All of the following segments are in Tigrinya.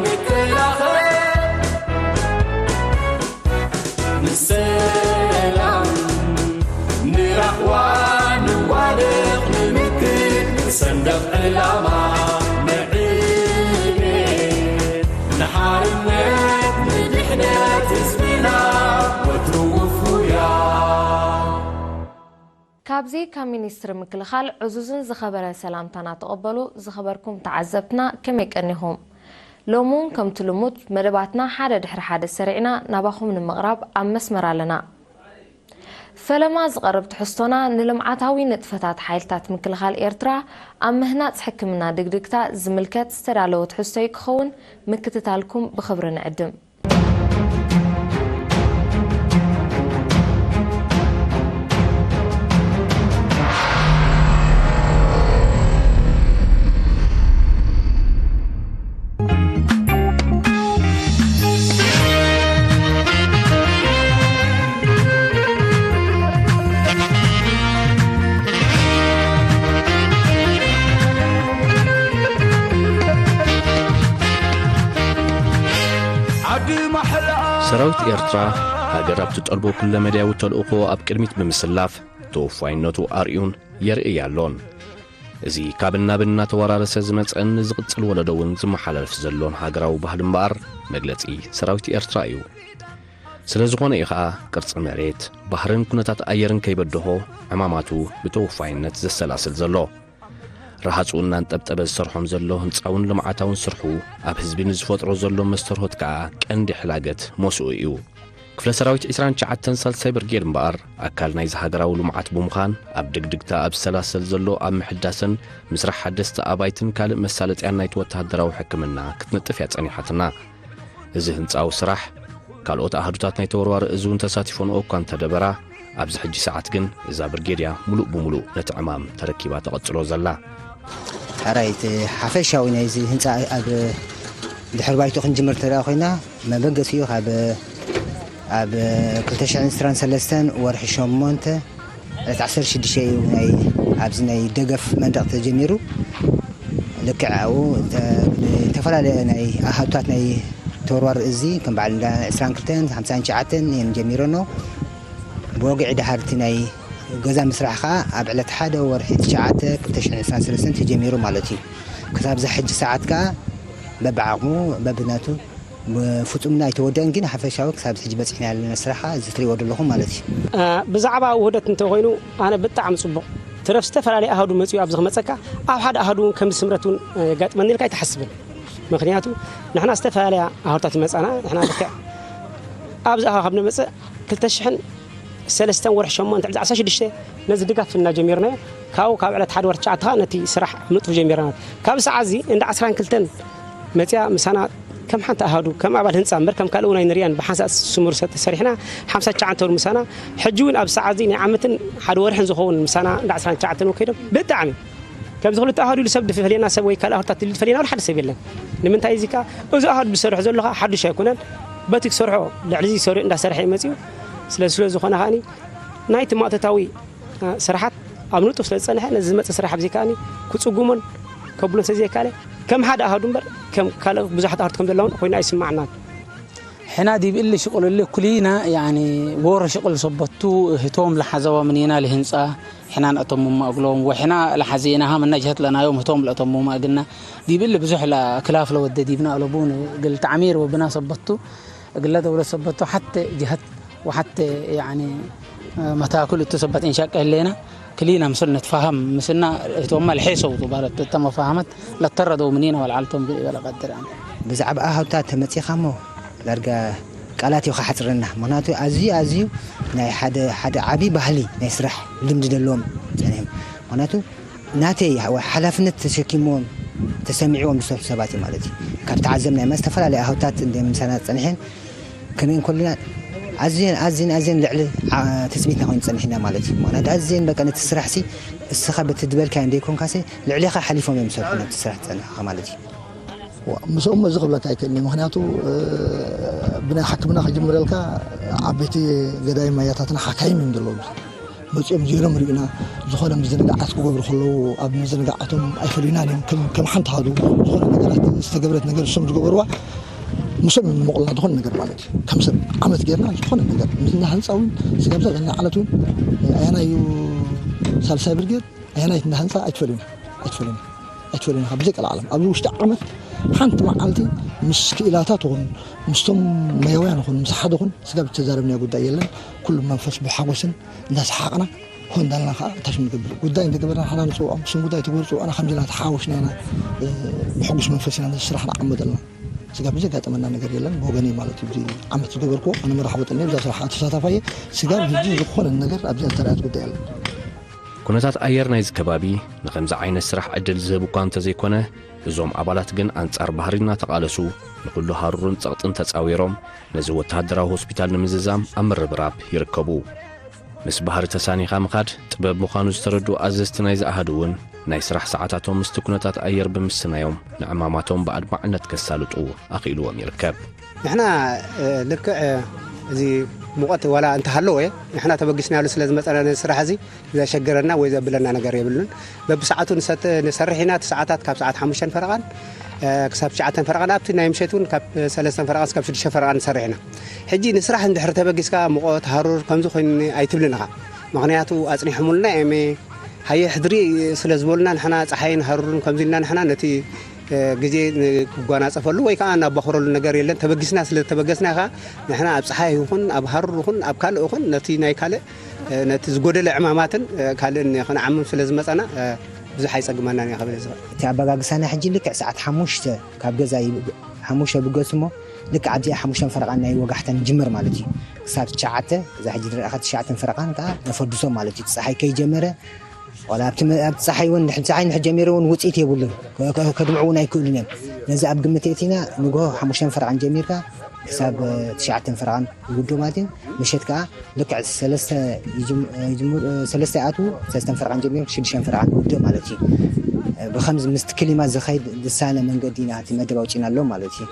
ንከላኸል ንሰላም ንራህዋ ንዋደቕ ንምክት ንሰንደቕ ዕላማ ንዕቤት ንሓርነት ንድሕነት ህዝብና ወትሩ ውፉያ። ካብዚ ካብ ሚኒስትሪ ምክልኻል ዕዙዝን ዝኸበረ ሰላምታና ተቐበሉ። ዝኸበርኩም ተዓዘብትና ከመይ ቀኒኹም? ሎሚ እውን ከምቲ ልሙድ መደባትና ሓደ ድሕሪ ሓደ ሰሪዕና ናባኹም ንምቕራብ ኣብ መስመር ኣለና። ፈለማ ዝቐርብ ትሕዝቶና ንልምዓታዊ ንጥፈታት ሓይልታት ምክልኻል ኤርትራ ኣብ ምህናጽ ሕክምና ድግድግታ ዝምልከት ዝተዳለወ ትሕዝቶ እዩ ክኸውን። ምክትታልኩም ብኽብሪ ንዕድም። ሰራዊት ኤርትራ፣ ሃገር ኣብ ትጠልቦ ኩለ መዳያዊ ተልእኾ ኣብ ቅድሚት ብምስላፍ፣ ተወፋይነቱ ኣርእዩን የርእይ ኣሎን። እዚ ካብ እናብ እናተወራረሰ ዝመጸን ንዝቕጽል ወለዶ እውን ዝመሓላለፍ ዘሎን ሃገራዊ ባህሊ እምበኣር፣ መግለጺ ሰራዊት ኤርትራ እዩ። ስለ ዝኾነ እዩ ኸኣ ቅርጺ መሬት፣ ባህርን ኩነታት ኣየርን ከይበድሆ ዕማማቱ ብተወፋይነት ዘሰላስል ዘሎ። ረሃጹ እናንጠብጠበ ዝሰርሖም ዘሎ ህንጻውን ልምዓታውን ስርሑ ኣብ ህዝቢ ንዝፈጥሮ ዘሎ መስተርሆት ከኣ ቀንዲ ሕላገት ሞስኡ እዩ። ክፍለ ሰራዊት ዕስራን ትሽዓተን ሳልሳይ ብርጌድ እምበኣር ኣካል ናይዚ ሃገራዊ ልምዓት ብምዃን ኣብ ድግድግታ ኣብ ዝሰላሰል ዘሎ ኣብ ምሕዳስን ምስራሕ ሓደስቲ ኣባይትን ካልእ መሳለጥያን ናይቲ ወተሃደራዊ ሕክምና ክትነጥፍ እያ ጸኒሓትና። እዚ ህንጻዊ ስራሕ ካልኦት ኣሃዱታት ናይ ተወርዋሪ እዚ እውን ተሳቲፈንኦ እኳ እንተደበራ፣ ኣብዚ ሕጂ ሰዓት ግን እዛ ብርጌድ እያ ምሉእ ብምሉእ ነቲ ዕማም ተረኪባ ተቐጽሎ ዘላ። ሕራይ እቲ ሓፈሻዊ ናይዚ ህንጻ ኣብ ድሕሪ ባይቶ ክንጅምር እንተ ኮይና መበገሲኡ ካብ ኣብ ክልተ ሽሕን ዕስራን ሰለስተን ወርሒ ሸሞንተ ዕለት ዓሰርተ ሽዱሽተ እዩ ናይ ኣብዚ ናይ ደገፍ መንደቕ ተጀሚሩ። ልክዕ ኣብኡ እተ- ብዝተፈላለየ ናይ ኣሃዱታት ናይ ተወርዋሪ እዚ ከም በዓል እንዳ ዕስራን ክልተን ሓምሳን ትሽዓተን እየን ጀሚረኖ። ብወግዒ ደሓር እቲ ናይ ገዛ ምስራሕ ከዓ ኣብ ዕለት ሓደ ወርሒ ትሽዓተ ክልተ ሽሕን ዕስራን ሰለስተን ተጀሚሩ ማለት እዩ። ክሳብ እዛ ሕጂ ሰዓት ከዓ በብዓቕሙ በብናቱ ብፍጹም ኣይተወደአን፣ ግን ሓፈሻዊ ክሳብ ሕጂ በጺሕና ያለና ስራሕ እዚ ትሪእዎ ዘለኹም ማለት እዩ። ብዛዕባ ውህደት እንተኾይኑ ኣነ ብጣዕሚ ጽቡቕ ትረፍ ዝተፈላለየ ኣሃዱ መጺኡ ኣብዚ ክመጸካ ኣብ ሓደ ኣሃዱ እውን ከም ስምረት እውን የጋጥመኒ ኢልካ ኣይትሓስብን። ምክንያቱ ንሕና ዝተፈላለያ ኣሃዱታት ይመጻና ንሕና ልክዕ ኣብዚ ኣሃዱ ካብ ንመጽእ ክልተ ሽሕን ሰለስተን ወርሒ ሸሞንተ ዕለት ዓሰርተ ሽዱሽተ ነዚ ድጋፍ እናጀሚርናዮ ካብኡ ካብ ዕለት ሓደ ወርሒ ትሽዓተ ከዓ ነቲ ስራሕ ምጥፉ ጀሚርና። ካብ ሰዓት እዚ እንዳ ዓስራን ክልተን መፅያ ምሳና ከም ሓንቲ ኣሃዱ ከም ኣባል ህንፃ እምበር ከም ካልእ እውን ኣይንሪኣን። ብሓንሳእ ስሙር ሰ- ተሰሪሕና ሓምሳ ትሽዓተ ወር ምሳና ሕጂ እውን ኣብ ሰዓት እዚ ናይ ዓመትን ሓደ ወርሕን ዝኸውን ምሳና እንዳ ዓስራን ትሽዓተን እውን ከይዶም ብጣዕሚ ከምዚ ክልተ ኣሃዱ ኢሉ ሰብ ዝፈልየና ሰብ ወይ ካልእ ኣሃዱታት ኢሉ ዝፈልየና ወላ ሓደ ሰብ የለን። ንምንታይ እዚ ከዓ እዚ ኣሃዱ ዝሰርሖ ዘሎ ከዓ ሓዱሽ ኣይኮነን። በቲ ክሰርሖ ልዕሊ እዚ ሰሪሑ እንዳሰርሐ እዩ መፅዩ። ስለ ስለ ዝኾነ ከዓኒ ናይቲ ማእቶታዊ ስራሓት ኣብ ንጡፍ ስለ ዝጸንሐ ነዚ ዝመጽእ ስራሕ ኣብዚ ከኣኒ ክጽጉሞን ከብሎን ስለ ዘይከኣለ ከም ሓደ ኣሃዱ እምበር ከም ካልእ ብዙሓት ኣሃዱ ከም ዘለውን ኮይኑ ኣይስማዓናን። ሕና ዲብ እሊ ሽቁል እሊ ኩሊና ያኒ ወሮ ሽቁል ሰበቱ ህቶም ለሓዘዋ ምኒና ለህንጻ ሕና ነእተሙማ እግሎም ወሕና ለሓዜናሃ ምና ጅሀት ለናዮም ህቶም ለእተሙማ እግና ዲብ እሊ ብዙሕ ለክላፍ ለወደ ዲብና እለቡ እግል ተዕሚር ወብና ሰበቱ እግለ ደውለት ሰበቱ ሓተ ጅሀት ወሓተ ያኒ መታክል እቱ ሰበት እንሻቀ ህሌና ክሊና ምስል ንትፋሃም ምስና እህቶማ ልሐሰው ቱ ባለት ተመፋሃመት ለተረደው ምኒና ወልዓልቶም ብልበለ ቀድር ኣነ። ብዛዕባ ኣሃውታ ተመጺኻ እሞ ዳርጋ ቃላት እዩ ክሓጽረና። ምኽንያቱ ኣዝዩ ኣዝዩ ናይ ሓደ ሓደ ዓቢ ባህሊ ናይ ስራሕ ልምዲ ዘለዎም ጸኒሖም። ምኽንያቱ ናተይ ሓላፍነት ተሸኪምዎም ተሰሚዕዎም ዝሰርሑ ሰባት እዩ ማለት እዩ። ካብ ተዓዘብናዮ ማለት ዝተፈላለዩ ኣሃውታት እንደ ምሳና ጸኒሐን ክንርኢ እንከለና ኣዝየን ኣዝየን ኣዝየን ልዕሊ ትፅቢትና ኮይኑ ፀኒሕና ማለት እዩ። ምክንያቱ ኣዝየን በቃ ነቲ ስራሕ ሲ እስኻ በቲ ዝበልካዮ እንደይኮንካ ሲ ልዕሌኻ ሓሊፎም እዮም ዝሰርሑ ነቲ ስራሕ ዝፀናሕኻ ማለት እዩ። ምስኦም እዚ ክብለካ ኣይክእልን እዩ። ምክንያቱ ብናይ ሕክምና ክጅምረልካ ዓበይቲ ገዳይ ማያታትና ሓካይም እዮም ዘለዎም። መፂኦም ዜሮም ርኢና። ዝኾነ ምዝንጋዓት ክገብሩ ከለዉ ኣብ ምዝንጋዓቶም ኣይፈለዩናን እዮም። ከም ሓንቲ ሃዱ ዝኾነ ነገራት ዝተገብረት ነገር እሶም ዝገበርዋ ምስኦም እዮም ንመቑልና ዝኾነ ነገር ማለት እዩ። ከም ሰብ ዓመት ጌርና ዝኾነ ነገር ምስ እንዳ ህንፃ እውን ስጋብ ዛገና ዓለት እውን ኣያናዩ ሳልሳይ ብርጌድ ኣያናይት እንዳ ህንፃ ኣይትፈልዩና ኣይትፈልዩና ኣይትፈልዩና ካብ ብዘይ ቀልዓለም ኣብዚ ውሽጢ ዓመት ሓንቲ መዓልቲ ምስ ክኢላታት ይኹን ምስቶም መያውያን ይኹን ምስ ሓደ ይኹን ስጋብ ዝተዛረብናዮ ጉዳይ የለን። ኩሉ መንፈስ ብሓጎስን እንዳሰሓቕና ኮ እንዳልና ከዓ እታ ሽም ንገብር ጉዳይ እንተገበርና ሓና ንፅውዖም ሽም ጉዳይ ትግብር ፅውዕና ከምዚና ተሓወሽና ኢና። ብሕጉስ መንፈስ ኢና ነዚ ስራሕ ንዓሞ ዘለና። ስጋብ ዘጋጠመና ነገር የለን ብወገነይ ማለት እዩ። ዓመት ዝገበርኩ ኣነ መራሕ ወጠኒ ብዛ ስራሕ ተሳታፋየ። ስጋብ ህጂ ዝኾነ ነገር ኣብዚኣ ዝተረኣየት ጉዳይ ኣለን። ኩነታት ኣየር ናይዚ ከባቢ ንከምዚ ዓይነት ስራሕ ዕድል ዝህብ እኳ እንተዘይኮነ፣ እዞም ኣባላት ግን ኣንጻር ባህሪ እናተቓለሱ ንኹሉ ሃሩርን ጸቕጥን ተጻዊሮም ነዚ ወተሃደራዊ ሆስፒታል ንምዝዛም ኣብ ምርብራብ ይርከቡ። ምስ ባህሪ ተሳኒኻ ምኻድ ጥበብ ምዃኑ ዝተረድኡ ኣዘዝቲ ናይዚ ኣሃዱ እውን ናይ ስራሕ ሰዓታቶም ምስቲ ኩነታት ኣየር ብምስናዮም ንዕማማቶም ብኣድማዕነት ከሳልጡ ኣኽኢልዎም ይርከብ። ንሕና ልክዕ እዚ ሙቐት ዋላ እንተሃለወ ንሕና ተበጊስናሉ ስለ ዝመፀና ነዚ ስራሕ እዚ ዘሸግረና ወይ ዘብለና ነገር የብሉን። በብሰዓቱ ንሰርሕ ኢና። እቲ ሰዓታት ካብ ሰዓት ሓሙሽተን ፈረቓን ክሳብ ትሽዓተን ፈረቓን ኣብቲ ናይ ምሸት እውን ካብ ሰለስተን ፈረቓን ክሳብ ሽዱሽተ ፈረቓን ንሰርሕ ኢና። ሕጂ ንስራሕ እንድሕር ተበጊስካ ሙቐት ሃሩር ከምዚ ኮይኑ ኣይትብልን ኢኻ። ምኽንያቱ ኣፅኒሖምልና እዮም። ሃየ ሕድሪ ስለ ዝበሉና ንሕና ፀሓይን ሃሩርን ከምዚ ኢልና ንሕና ነቲ ግዜ ክጓናፀፈሉ ወይ ከዓ እናባኽረሉ ነገር የለን። ተበጊስና ስለ ዝተበገስና ከዓ ንሕና ኣብ ፀሓይ ይኹን ኣብ ሃሩር ይኹን ኣብ ካልእ ይኹን ነቲ ናይ ካልእ ነቲ ዝጎደለ ዕማማትን ካልእን ክንዓምም ስለ ዝመፀና ብዙሕ ኣይፀግመናን እያ ክብል ዝኽእል። እቲ ኣበጋግሳና ሕጂ ልክዕ ሰዓት ሓሙሽተ ካብ ገዛ ሓሙሽተ ብገሱ እሞ ልክዕ ኣብዚኣ ሓሙሽተን ፈረቓን ናይ ወጋሕታ ንጅምር ማለት እዩ። ክሳብ ትሽዓተ እዛ ሕጂ ዝረኣኻ ትሽዓተን ፈረቓን ከዓ ነፈድሶ ማለት እዩ። ፀሓይ ከይጀመረ ዋላ ኣብቲ መ- ኣብቲ ፀሓይ እውን ድሕሪ ፀሓይ እንድሕር ጀሚሩ እውን ውፅኢት የብሉን። ከ- ከ- ከድምዑ እውን ኣይክእሉን እዮም። ነዚ ኣብ ግምት የእቲና ንግሆ ሓሙሽተን ፈረቓን ጀሚርካ ክሳብ እ፣ ትሽዓተን ፈረቓን ይውድኡ ማለት እዩ። ምሸት ከዓ ልክዕ ሰለስተ ይጅም- ይጅምር እ፣ ሰለስተ ይኣትዉ ሰለስተን ፈረቓን ጀሚሩ ሽዱሽተን ፈረቓን ይውድእ ማለት እዩ። እ፣ ብኸምዚ ምስቲ ክሊማ ዝኸይድ ዝሳነ መንገዲ ኢና እቲ መደብ ኣውፂእናሎም ማለት እዩ።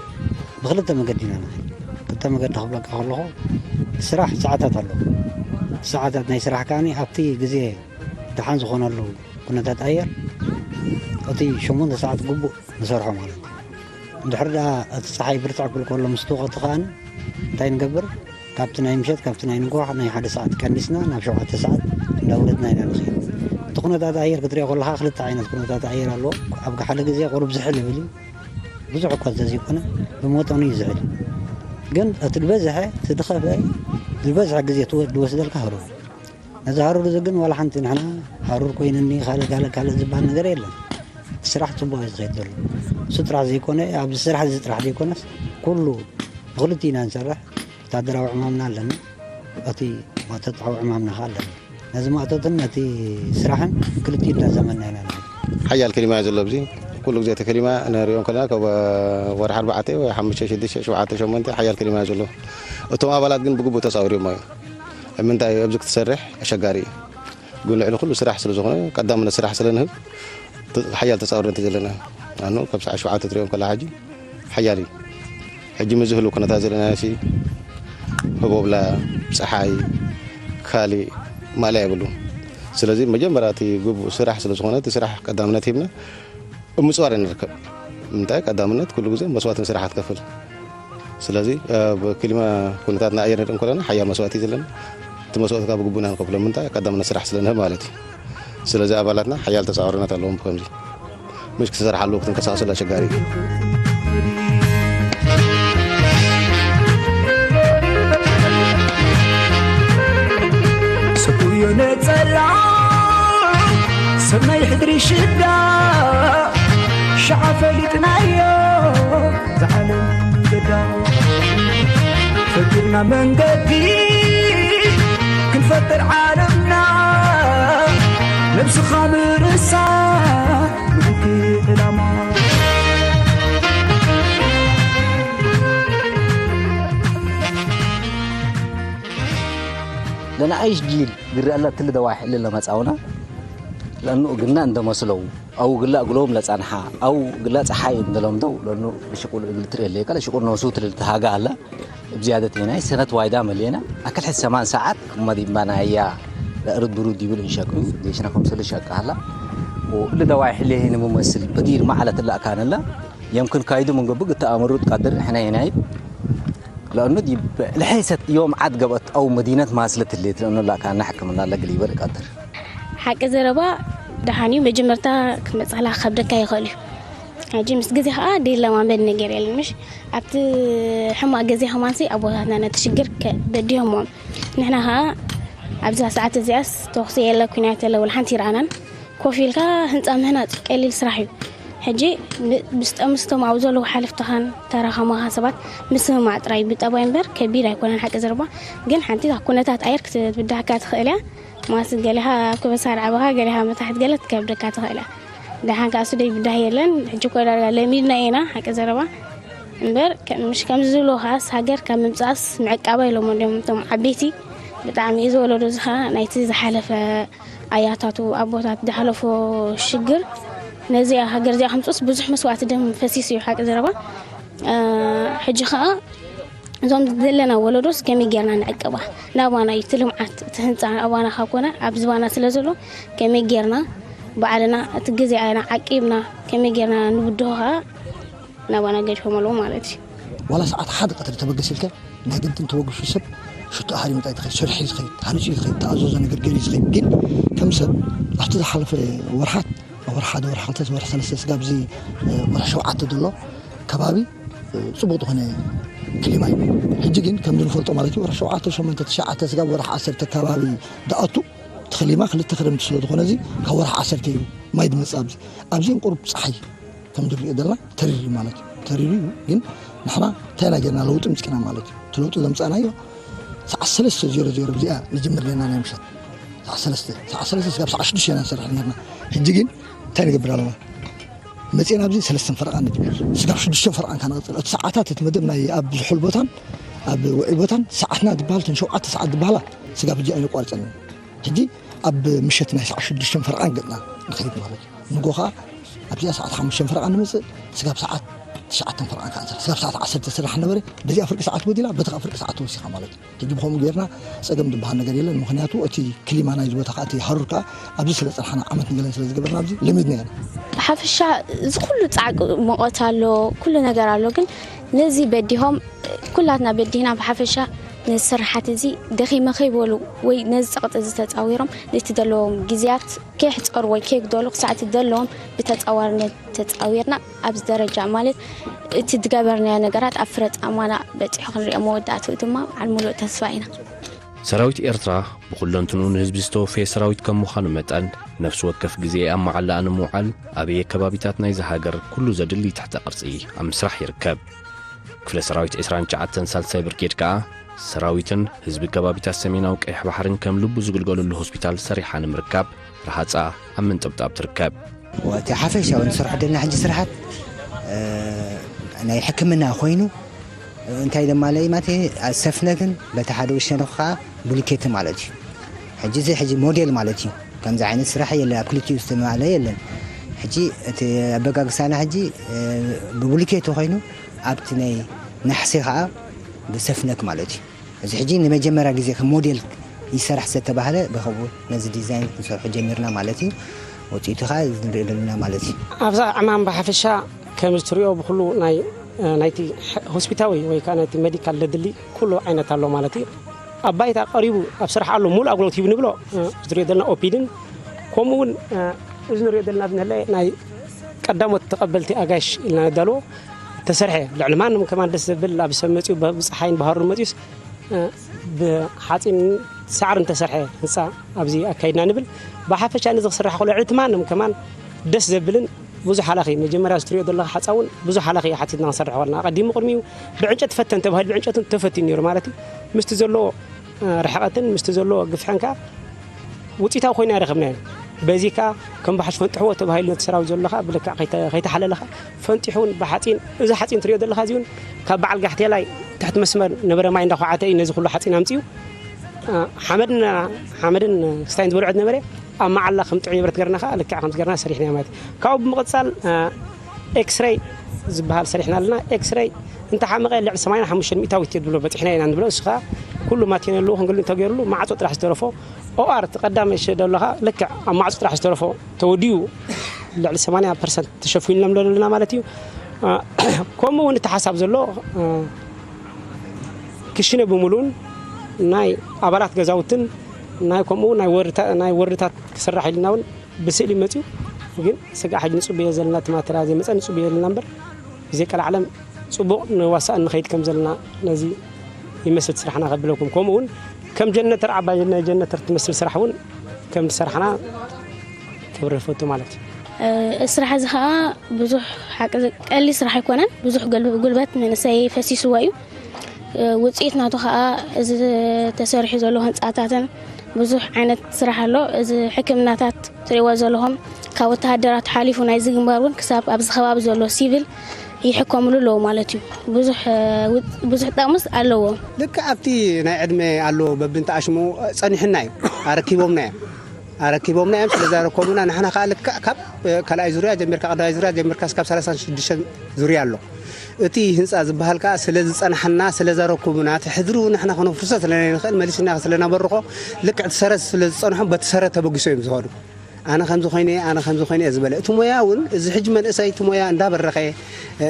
ብክልተ መገዲ ኢና ንኸይድ። ክልተ መገዲ ክብለካ ከለኹ ስራሕ ሰዓታት ኣለዎ። ሰዓታት ናይ ስራሕ ከዓኒ ኣብቲ ግዜ ደሓን ዝኾነሉ ኩነታት ኣየር እቲ ሸሞንተ ሰዓት ግቡእ ንሰርሖ ማለት እዩ። እንድሕር ደኣ እቲ ፀሓይ ብርትዕ ክብል ከሎ ምስ ተወቐቲ ከዓኒ እንታይ ንገብር? ካብቲ ናይ ምሸት ካብቲ ናይ ንግሆ ናይ ሓደ ሰዓት ቀኒስና ናብ ሸውዓተ ሰዓት እንዳውረድና ኢና ንኸይድ። እቲ ኩነታት ኣየር ክትሪኦ ከለኻ ክልተ ዓይነት ኩነታት ኣየር ኣለዎ። ኣብ ሓደ ግዜ ቁሩብ ዝሕል ይብል እዩ። ብዙሕ እኳ እንተዘይኮነ ብመጠኑ እዩ ዝሕል። ግን እቲ ዝበዝሐ እቲ ዝኸፍአ ዝበዝሐ ግዜ ትወ- ዝወስደልካ ሃሩር እዩ። ነዚ ሃሩር እዚ ግን ዋላ ሓንቲ ንሕና ሃሩር ኮይንኒ ካልእ ካልእ ካልእ ዝበሃል ነገር የለን። እቲ ስራሕ ፅቡቕ እዩ ዝኸይድ ዘሎ። እሱ ጥራሕ ዘይኮነ ኣብዚ ስራሕ እዚ ጥራሕ ዘይኮነስ ኩሉ ብክልቲኡ ኢና ንሰርሕ። ወታደራዊ ዕማምና ኣለና፣ እቲ ማእቶታዊ ዕማምና ኸዓ ኣለና። ነዚ ማእቶትን ነቲ ስራሕን ክልቲኡ እንዳዘመና ኢና ንኸይድ። ሓያል ክሊማ እዩ ዘሎ ኣብዚ ኩሉ ግዜ እቲ ክሊማ ንሪኦ ከለና ካብ ወርሒ ኣርባዕተ ወይ ሓሙሽተ ሽዱሽተ ሸውዓተ ሸሞንተ ሓያል ክሊማ እዩ ዘሎ። እቶም ኣባላት ግን ብግቡእ ተፃዊሮሞ እዮም። ምንታይ ኣብዚ ክትሰርሕ ኣሸጋሪ እዩ። ግን ልዕሊ ኩሉ ስራሕ ስለ ዝኾነ ቀዳምነት ስራሕ ስለ ንህብ ሓያል ተፃውረንቲ ዘለና ኣኑ ካብ ሰዓት ሸውዓተ ትሪኦም ከላ ሕጂ ሓያል እዩ። ሕጂ ምስ ዝህሉ ኩነታት ዘለና ሲ ህቦብላ ፀሓይ ካሊእ ማእለያ የብሉ። ስለዚ መጀመርያ እቲ ግቡእ ስራሕ ስለ ዝኾነ እቲ ስራሕ ቀዳምነት ሂብና ብምፅዋር ንርከብ። ምንታይ ቀዳምነት ኩሉ ግዜ መስዋእትን ስራሕ ትከፍል። ስለዚ ኣብ ክሊማ ኩነታት ናይ ኣየር ንርኢ እንከለና ሓያል መስዋእቲ እዩ ዘለና። እቲ መስዋእቲ ካብ ግቡና ንከፍሎ ምንታይ ቀዳምነት ስራሕ ስለ ንህብ ማለት እዩ። ስለዚ ኣባላትና ሓያል ተፃዋርነት ኣለዎም ብከምዚ ምሽ ክትሰርሓሉ ክትንቀሳቀሰሉ ኣሸጋሪ እዩ። ሰብኡዮ ነጸላ ሰብ ናይ ሕድሪ ሽዳ ሸዓ ፈሊጥናዮ ዝዓለም ገዳ ፈጢርና መንገዲ ክንፈጥር ዓለምና ነብስኻ ምርሳ ምእንቲ ዕላማ ለናኣይሽ ጊል ግረአላ ትል ደዋሕ እልለ መጻውና ለኑ ግና እንደመስለው ኣው ግላ ግሎም ለጻንሓ ኣው ግላ ጸሓይ እንደለምደው ለኑ ሽቁል እግል ትር የለ ከለ ሽቁል ነሱ ትልል ተሃጋ ኣላ ብዝያደት የናይ ሰነት ዋይዳ መሌና ኣክል ሕሰማን ሰዓት መዲምባናያ ርድ ብሩድ ይብል እንሸክ ዘይሽና ከምሰለ ሸቃ ሀላ ወእለ ደዋይ ሕሌ ንመመስል በዲር ማዕለት ላእካነላ የምክን ካይዱ መንገቡ ግታ ኣመሩት ቃድር ሕና የናይ ለእኑ ልሐይሰት ዮም ዓድ ገበት ኣው መዲነት ማስለት ህሌት ለእኑ ላእካና ሕክምና ለግል ይበል ቃድር ሓቂ ዘረባ ደሓን እዩ። መጀመርታ ክመፅላ ከብደካ ይኽእል እዩ። ሕጂ ምስ ግዜ ከዓ ደይለማመድ ነገር የለን ምሽ ኣብቲ ሕማቅ ግዜ ከማንሲ ኣቦታትና ነቲ ሽግር በዲሆሞም ንሕና ከዓ ኣብዛ ሰዓት እዚኣስ ተኩሲ የለ ኩናት የለ ወላ ሓንቲ ይረኣናን ኮፍ ኢልካ ህንፃ ምህናፅ ቀሊል ስራሕ እዩ። ሕጂ ብስጠምስቶም ኣብ ዘለዉ ሓለፍትኻን ተራኸማኻ ሰባት ምስምማዕ ጥራይ ብጠባይ እምበር ከቢድ ኣይኮነን ሓቂ ዘረባ ግን ሓንቲ ኩነታት ኣየር ክትብዳህካ ትኽእል እያ ማስ ገሊኻ ኣብ ክበሳ ርዓበኻ ገሊኻ መታሕት ገለ ትከብደካ ትኽእል እያ ደሓን ከዓ ስደይ ብዳህ የለን ሕጂ ኮ ዳርጋ ለሚድና ኢና ሓቂ ዘረባ እምበር ምሽ ከምዚ ዝብሎ ከዓስ ሃገር ካብ ምምፃእስ ምዕቃባ ኢሎሞ እንዲም እቶም ዓበይቲ ብጣዕሚ እዩ ዝወለዶ እዚ ከዓ ናይቲ ዝሓለፈ ኣያታቱ ኣቦታት ዝሓለፎ ሽግር ነዚኣ ሃገር እዚኣ ከምፅኡስ ብዙሕ መስዋዕቲ ደም ፈሲስ እዩ ሓቂ ዘረባ ሕጂ ከዓ እዞም ዘለና ወለዶስ ከመይ ጌርና ንዕቅባ ናባና እዩ እቲ ልምዓት እቲ ህንፃ ናባና ካብ ኮነ ኣብ ዝባና ስለ ዘሎ ከመይ ጌርና ባዕልና እቲ ግዜና ዓቂብና ከመይ ጌርና ንብድሆ ከዓ ናባና ገዲፎም ኣለዉ ማለት እዩ ዋላ ሰዓት ሓደ ቀትሪ ተበገስ ኢልካ ናይ ግድን ተበግሱ ሰብ ሽቶ ኣሃሪ መጣ ይትኸይድ ሰርሒ ዝኸይድ ሃንፂ ዝኸይድ ተኣዘዞ ነገር ገይሩ ዝኸይድ ግን ከም ሰብ ኣብቲ ዝሓለፈ ወርሓት ወርሒ ሓደ ወርሒ ክልተ ወርሒ ሰለስተ ስጋብ እዚ ወርሒ ሸውዓተ ዘሎ ከባቢ ፅቡቅ ዝኾነ ክሊማ እዩ ሕጂ ግን ከምዚ ንፈልጦ ማለት እዩ ወርሒ ሸውዓተ ሸሞንተ ትሽዓተ ስጋብ ወርሒ ዓሰርተ ከባቢ ድኣቱ እቲ ክሊማ ክልተ ክረምቲ ስለ ዝኾነ እዚ ካብ ወርሒ ዓሰርተ እዩ ማይ ድመፅእ ኣብዚ ኣብዚ ቁሩብ ፀሓይ ከም ንሪኦ ዘለና ተሪር ማለት እዩ ተሪሩ እዩ ግን ንሕና እንታይ ኢና ጌርና ለውጢ ምፅእና ማለት እዩ እቲ ለውጢ ዘምፃእናዮ ሰዓት ሰለስተ ዜሮ ዜሮ ብዚኣ ንጅምር ኔና ናይ ምሸት ሰዓት ሰለስተ ሰዓት ሰለስተ ስጋብ ሰዓት ሽዱሽተ ኢና ንሰርሕ ኔርና ሕጂ ግን እንታይ ንገብር ኣለና መፅና ኣብዚ ሰለስተን ፈረቓ ንጅምር ስጋብ ሽዱሽተን ፈረቓን ካንቐፅል እቲ ሰዓታት እቲ መደብ ናይ ኣብ ዝሑል ቦታን ኣብ ውዒ ቦታን ሰዓትና ዝበሃል ተን ሸውዓተ ሰዓት ዝበሃላ ስጋብ ሕጂ ኣይነቋርፀን ሕጂ ኣብ ምሸት ናይ ሰዓት ሽዱሽተ ፈረቓን ገፅና ንኸይድ ማለት እዩ ንጎ ከዓ ኣብዚኣ ሰዓት ሓሙሽተ ፈረቓ ንምፅእ ስጋብ ሰዓት ትሽዓተ ፈረቓ ከዓ ንሰርሕ ስጋብ ሰዓት ዓሰርተ ስራሕ ነበረ በዚኣ ፍርቂ ሰዓት ጎዲላ በቲ ከዓ ፍርቂ ሰዓት ተወሲኻ ማለት እዩ ሕጂ ብኸምኡ ጌርና ፀገም ዝበሃል ነገር የለን ምክንያቱ እቲ ክሊማ ናይዚ ቦታ ከዓ እቲ ሃሩር ከዓ ኣብዚ ስለ ፀንሓና ዓመት ንገለን ስለ ዝገበርና ኣብዚ ለሚድና ኢና ብሓፈሻ እዚ ኩሉ ፃዕቂ ሙቐት ኣሎ ኩሉ ነገር ኣሎ ግን ነዚ በዲሆም ኩላትና በዲህና ብሓፈሻ ነዚ ስርሓት እዚ ደኺመ ከይበሉ ወይ ነዚ ፀቕጢ እዚ ተፃዊሮም ነቲ ዘለዎም ግዜያት ከየሕፀሩ ወይ ከየጉደሉ ክሳዕ እቲ ዘለዎም ብተፃዋርነት ተፃዊርና ኣብዚ ደረጃ ማለት እቲ ዝገበርናዮ ነገራት ኣብ ፍረ ፃማና በፂሑ ክንሪኦ መወዳእትኡ ድማ በዓል ሙሉእ ተስፋ ኢና። ሰራዊት ኤርትራ ብኹለንትንኡ ንህዝቢ ዝተወፈየ ሰራዊት ከም ምዃኑ መጠን፣ ነፍሲ ወከፍ ግዜ ኣብ መዓላኣ ንምውዓል ኣበየ ከባቢታት ናይዛ ሃገር ኩሉ ዘድሊ ትሕተ ቅርጺ ኣብ ምስራሕ ይርከብ። ክፍለ ሰራዊት ዕስራን ትሽዓተን ሳልሳይ ብርጌድ ከኣ ሰራዊትን ህዝቢ ከባቢታት ሰሜናዊ ቀይሕ ባሕርን ከም ልቡ ዝግልገለሉ ሆስፒታል ሰሪሓ ንምርካብ ረሃጻ ኣብ ምንጥብጣብ ትርከብ። እቲ ሓፈሻዊ ንሰርሖ ዘለና ሕጂ ስራሓት ናይ ሕክምና ኮይኑ እንታይ ደማለ ማለት ሰፍነግን በቲ ሓደ ውሸንኹ ከዓ ቡሊኬት ማለት እዩ። ሕጂ እዚ ሕጂ ሞዴል ማለት እዩ። ከምዚ ዓይነት ስራሕ የለን ኣብ ክልቲኡ ዝተማለ የለን። ሕጂ እቲ ኣበጋግሳና ሕጂ ብቡሊኬት ኮይኑ ኣብቲ ናይ ናሕሲ ከዓ ብሰፍነግ ማለት እዩ። እዚ ሕጂ ንመጀመርያ ግዜ ከም ሞዴል ይሰራሕ ዝተባህለ ብኸምኡ ነዚ ዲዛይን ክንሰርሖ ጀሚርና ማለት እዩ። ውፅኢቱ ከዓ እዚ ንሪኦ ዘለና ማለት እዩ። ኣብዛ ዕማም ብሓፈሻ ከም እትሪኦ ብኩሉ ናይ ናይቲ ሆስፒታዊ ወይ ከዓ ናይቲ ሜዲካል ለድሊ ኩሉ ዓይነት ኣሎ ማለት እዩ። ኣብ ባይታ ቀሪቡ ኣብ ስራሕ ኣሎ ሙሉእ ኣገልግሎት ሂቡ ንብሎ እዚ ንሪኦ ዘለና ኦፒድን ከምኡ እውን እዚ ንሪኦ ዘለና ብንለ ናይ ቀዳሞት ተቐበልቲ ኣጋይሽ ኢልና ነዳልዎ ተሰርሐ ልዕሊ ማንም ከማን ደስ ዘብል ኣብ ሰብ መፅኡ ብፀሓይን ባህሩን መፅኡስ ብሓፂን ሳዕርን ተሰርሐ ህንፃ ኣብዚ ኣካይድና ንብል ብሓፈሻ ነዚ ክስራሕ ከሎ ልዕሊ እቲ ማንም ከማን ደስ ዘብልን ብዙሕ ሃላኺ መጀመርያ ዝትሪኦ ዘለኻ ሓፃ እውን ብዙሕ ሃላኺ ሓቲትና ክንሰርሕ ከለና ኣቐዲሙ ቅድሚኡ ብዕንጨት ፈተን ተባሂሉ ብዕንጨት ተፈቲኑ ነይሩ ማለት እዩ ምስቲ ዘለዎ ርሕቐትን ምስቲ ዘለዎ ግፍሕን ከዓ ውፅኢታዊ ኮይና ኣይረኸብናዮ። በዚ ከዓ ከም ባሕሽ ፈንጥሕዎ ተባሂሉ ነቲ ሰራዊት ዘሎ ከዓ ብልክዕ ከይተሓለለ ከዓ ፈንጢሑ እውን ብሓፂን እዚ ሓፂን ትሪኦ ዘለኻ እዚ እውን ካብ በዓል ጋሕቴላይ ትሕቲ መስመር ነበረ ማይ እንዳኳዓተ እዩ ነዚ ኩሉ ሓፂን ኣምፅኡ ሓመድን ሓመድን ክስታይን ዝበልዖት ነበረ ኣብ መዓላ ከም ጥዑይ ብረት ገርና ከዓ ልክዕ ከምዚ ገርና ሰሪሕና ማለት ካብኡ ብምቕፃል ኤክስሬይ ዝበሃል ሰሪሕና ኣለና ኤክስሬይ እንተሓመቐ ልዕሊ ሰማንያን ሓሙሽተን ሚእታዊት እየ ዝብሎ በፂሕና ኢና ንብሎ እሱ ከዓ ኩሉ ማቴን ኣለዎ ክንገሉ እንተገይሩሉ ማዕፆ ጥራሕ ዝተረፎ ኦኣር እቲ ቀዳመ ሸደሎ ከዓ ልክዕ ኣብ ማዕፁ ጥራሕ ዝተረፎ ተወዲኡ ልዕሊ ሰማንያ ፐርሰንት ተሸፊንሎም ዘለና ማለት እዩ። ከምኡ እውን እቲ ሓሳብ ዘሎ ክሽነ ብምሉን ናይ ኣባላት ገዛውትን ናይ ከምኡ ናይ ወርድታት ክስራሕ ኢልና እውን ብስእሊ መፅዩ። ግን ስጋዕ ሕጂ ንፅበዮ ዘለና እቲ ማተርያ ዘይመፀ ንፅበዮ ዘለና እምበር ብዘይቀልዓለም ፅቡቕ ንዋሳእ ንኸይድ ከም ዘለና ነዚ ይመስል ስራሕና ከብለኩም። ከምኡ እውን ከም ጀነተር ዓባይ ናይ ጀነተር ትመስል ስራሕ እውን ከም ዝሰራሕና ክብሪ ፈቱ ማለት እዩ። ስራሕ እዚ ከዓ ብዙሕ ሓቂ ቀሊ ስራሕ ኣይኮነን። ብዙሕ ጉልበት መንእሰይ ፈሲስዎ እዩ። ውፅኢት ናቱ ከዓ እዚ ተሰሪሑ ዘሎ ህንፃታትን ብዙሕ ዓይነት ስራሕ ኣሎ። እዚ ሕክምናታት ትሪእዎ ዘለኹም ካብ ወተሃደራት ሓሊፉ ናይዚ ግንባር እውን ክሳብ ኣብዚ ከባቢ ዘሎ ሲቪል ይሕከምሉ ኣለዉ ማለት እዩ። ብዙሕ ጠቕምስ ኣለዎ። ልክዕ ኣብቲ ናይ ዕድመ ኣለዎ በብንተኣሽሙ ፀኒሕና እዩ ኣረኪቦምና እዮም ኣረኪቦምና እዮም ስለዚ ኣረከቡና ንሕና ከዓ ልክዕ ካብ ካልኣይ ዙርያ ጀሚርካ ቀዳማይ ዙርያ ጀሚርካ ስካብ ሰላሳን ሽዱሽተን ዙርያ ኣሎ እቲ ህንፃ ዝበሃል ከዓ ስለ ዝፀናሓና ስለ ዘረኩቡና እቲ ሕድሪ እውን ንሕና ከነፍርሶ ስለ ንኽእል መሊስና ስለ ነበርኾ ልክዕ እቲ ሰረት ስለ ዝፀንሖም በቲ ሰረት ተበጊሶ እዮም ዝኸዱ ኣነ ከምዚ ኮይነ ኣነ ከምዚ ኮይነ ዝበለ እቲ ሞያ እውን እዚ ሕጂ መንእሰይ እቲ ሞያ እንዳበረኸ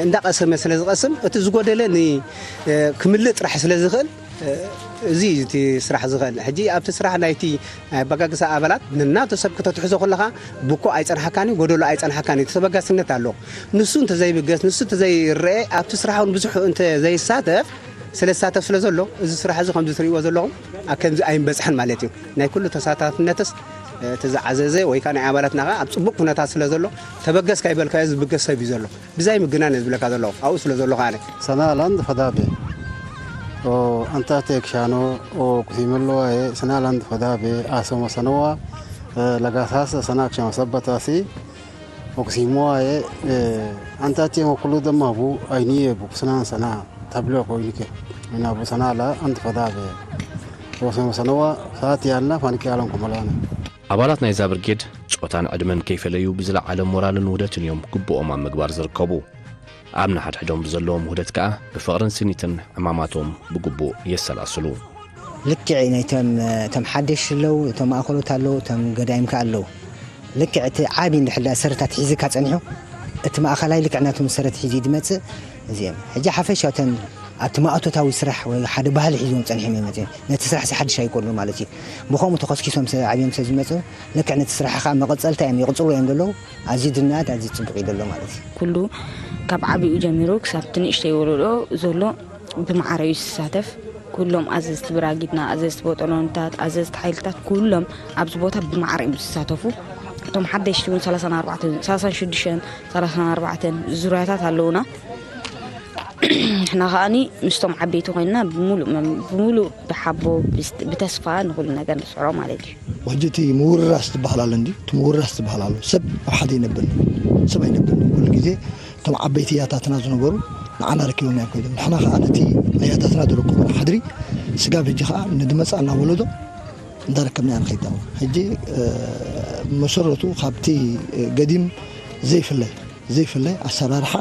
እንዳቀሰመ ስለ ዝቀስም እቲ ዝጎደለ ን ክምልእ ጥራሕ ስለ ዝኽእል እዚ እዩ እቲ ስራሕ ዝኽእል ሕጂ ኣብቲ ስራሕ ናይቲ ኣበጋግሳ ኣባላት ነናቱ ሰብ ክተትሕዞ ከለኻ ብኮ ኣይፀንሓካን እዩ ጎደሎ ኣይፀንሓካን እዩ ተበጋስነት ኣሎ ንሱ እንተዘይብገስ ንሱ እንተዘይረአ ኣብቲ ስራሕ እውን ብዙሕ እንተዘይሳተፍ ስለ ዝሳተፍ ስለ ዘሎ እዚ ስራሕ እዚ ከምዚ ትሪእዎ ዘለኹም ኣብ ከምዚ ኣይንበፅሕን ማለት እዩ ናይ ኩሉ ተሳታፍነትስ እቲ ዝዓዘዘ ወይ ከዓ ናይ ኣባላትና ከዓ ኣብ ፅቡቅ ኩነታት ስለ ዘሎ ተበገስ ካይበልካዮ ዝብገስ ሰብ እዩ ዘሎ ብዛይ ምግናን እየ ዝብለካ ዘለኹ ኣብኡ ስለ ዘለኹ ኣነ ሰናላንድ ፈዳቤ o antate kshano o kusimilwaye sanaland fadabe asomo sanowa lagasas sana kshano sabbatasi o kusimwaye antate mo kulu damabu ayniye bu kusanan sana tablo ko inike ina bu sanala ant fadabe o somo sanowa saati alna fanike alon kumalana ኣባላት ናይዛ ብርጌድ ጾታን ዕድመን ከይፈለዩ ብዝለዓለ ሞራልን ውህደትን እዮም ግቡኦም ኣብ ምግባር ዝርከቡ። ኣብ ንሓድሕዶም ብዘለዎም ውህደት ከኣ ብፍቕርን ስኒትን ዕማማቶም ብግቡእ የሰላስሉ። ልክዕ ነቶም እቶም ሓደሽ ኣለዉ እቶም ማእኸሎት ኣለዉ እቶም ገዳይም ከኣ ኣለዉ ልክዕ እቲ ዓቢ እንድሕር ሰረታት ሒዝካ ጸኒሑ እቲ ማእኸላይ ልክዕ ናቱ ሰረት ሒዙ ድመጽእ እዚኦም ሕጂ ሓፈሻ እተን ኣብቲ ማእቶታዊ ስራሕ ወይ ሓደ ባህሊ ሒዞም ጸኒሖም እዮም መጽኦም ነቲ ስራሕ ሓድሽ ኣይኮኑ ማለት እዩ ብኸምኡ ተኸስኪሶም ዓብዮም ሰብ ዝመጽኡ ልክዕ ነቲ ስራሕ ከዓ መቐጸልታ እዮም ይቕጽሉ እዮም ዘለዉ ኣዝዩ ድንኣት ኣዝዩ ፅቡቅ እዩ ዘሎ ማለት እዩ። ኩሉ ካብ ዓቢኡ ጀሚሩ ክሳብ ትንእሽተይ ወለዶ ዘሎ ብማዕረ እዩ ዝሳተፍ። ኩሎም ኣዘዝቲ ብራጊድና፣ ኣዘዝቲ ቦጦሎንታት፣ ኣዘዝቲ ሓይልታት ኩሎም ኣብዚ ቦታ ብማዕረ እዮም ዝሳተፉ። እቶም ሓደሽቲ እውን ሰላሳን ኣርባዕተን፣ ሰላሳን ሽዱሽተን፣ ሰላሳን ኣርባዕተን ዙርያታት ኣለውና። ንሕና ከኣኒ ምስቶም ዓበይቲ ኮይንና ብምሉእ መም- ብምሉእ ብሓቦ ብስ- ብተስፋ ንኹሉ ነገር ንስዕሮ ማለት እዩ። ሕጂ እቲ ምውርራስ ዝበሃል ኣሎ እንዲ እቲ ምውርራስ ዝበሃል ኣሎ ሰብ ኣብ ሓደ ይነብር ሰብ ኣይነብር ኩሉ ግዜ እቶም ዓበይቲ ያታትና ዝነበሩ ንዓና ረኪቦም እዮም ከይዶም ንሕና ከዓ ነቲ ኣያታትና ዝረከቡና ሓድሪ ስጋብ ሕጂ ከዓ ንድመፃና ወለዶ እንዳረከብና ኢና ንኸይድ ዘለና ሕጂ መሰረቱ ካብቲ ገዲም ዘይፍለ ዘይፍለ ኣሰራርሓ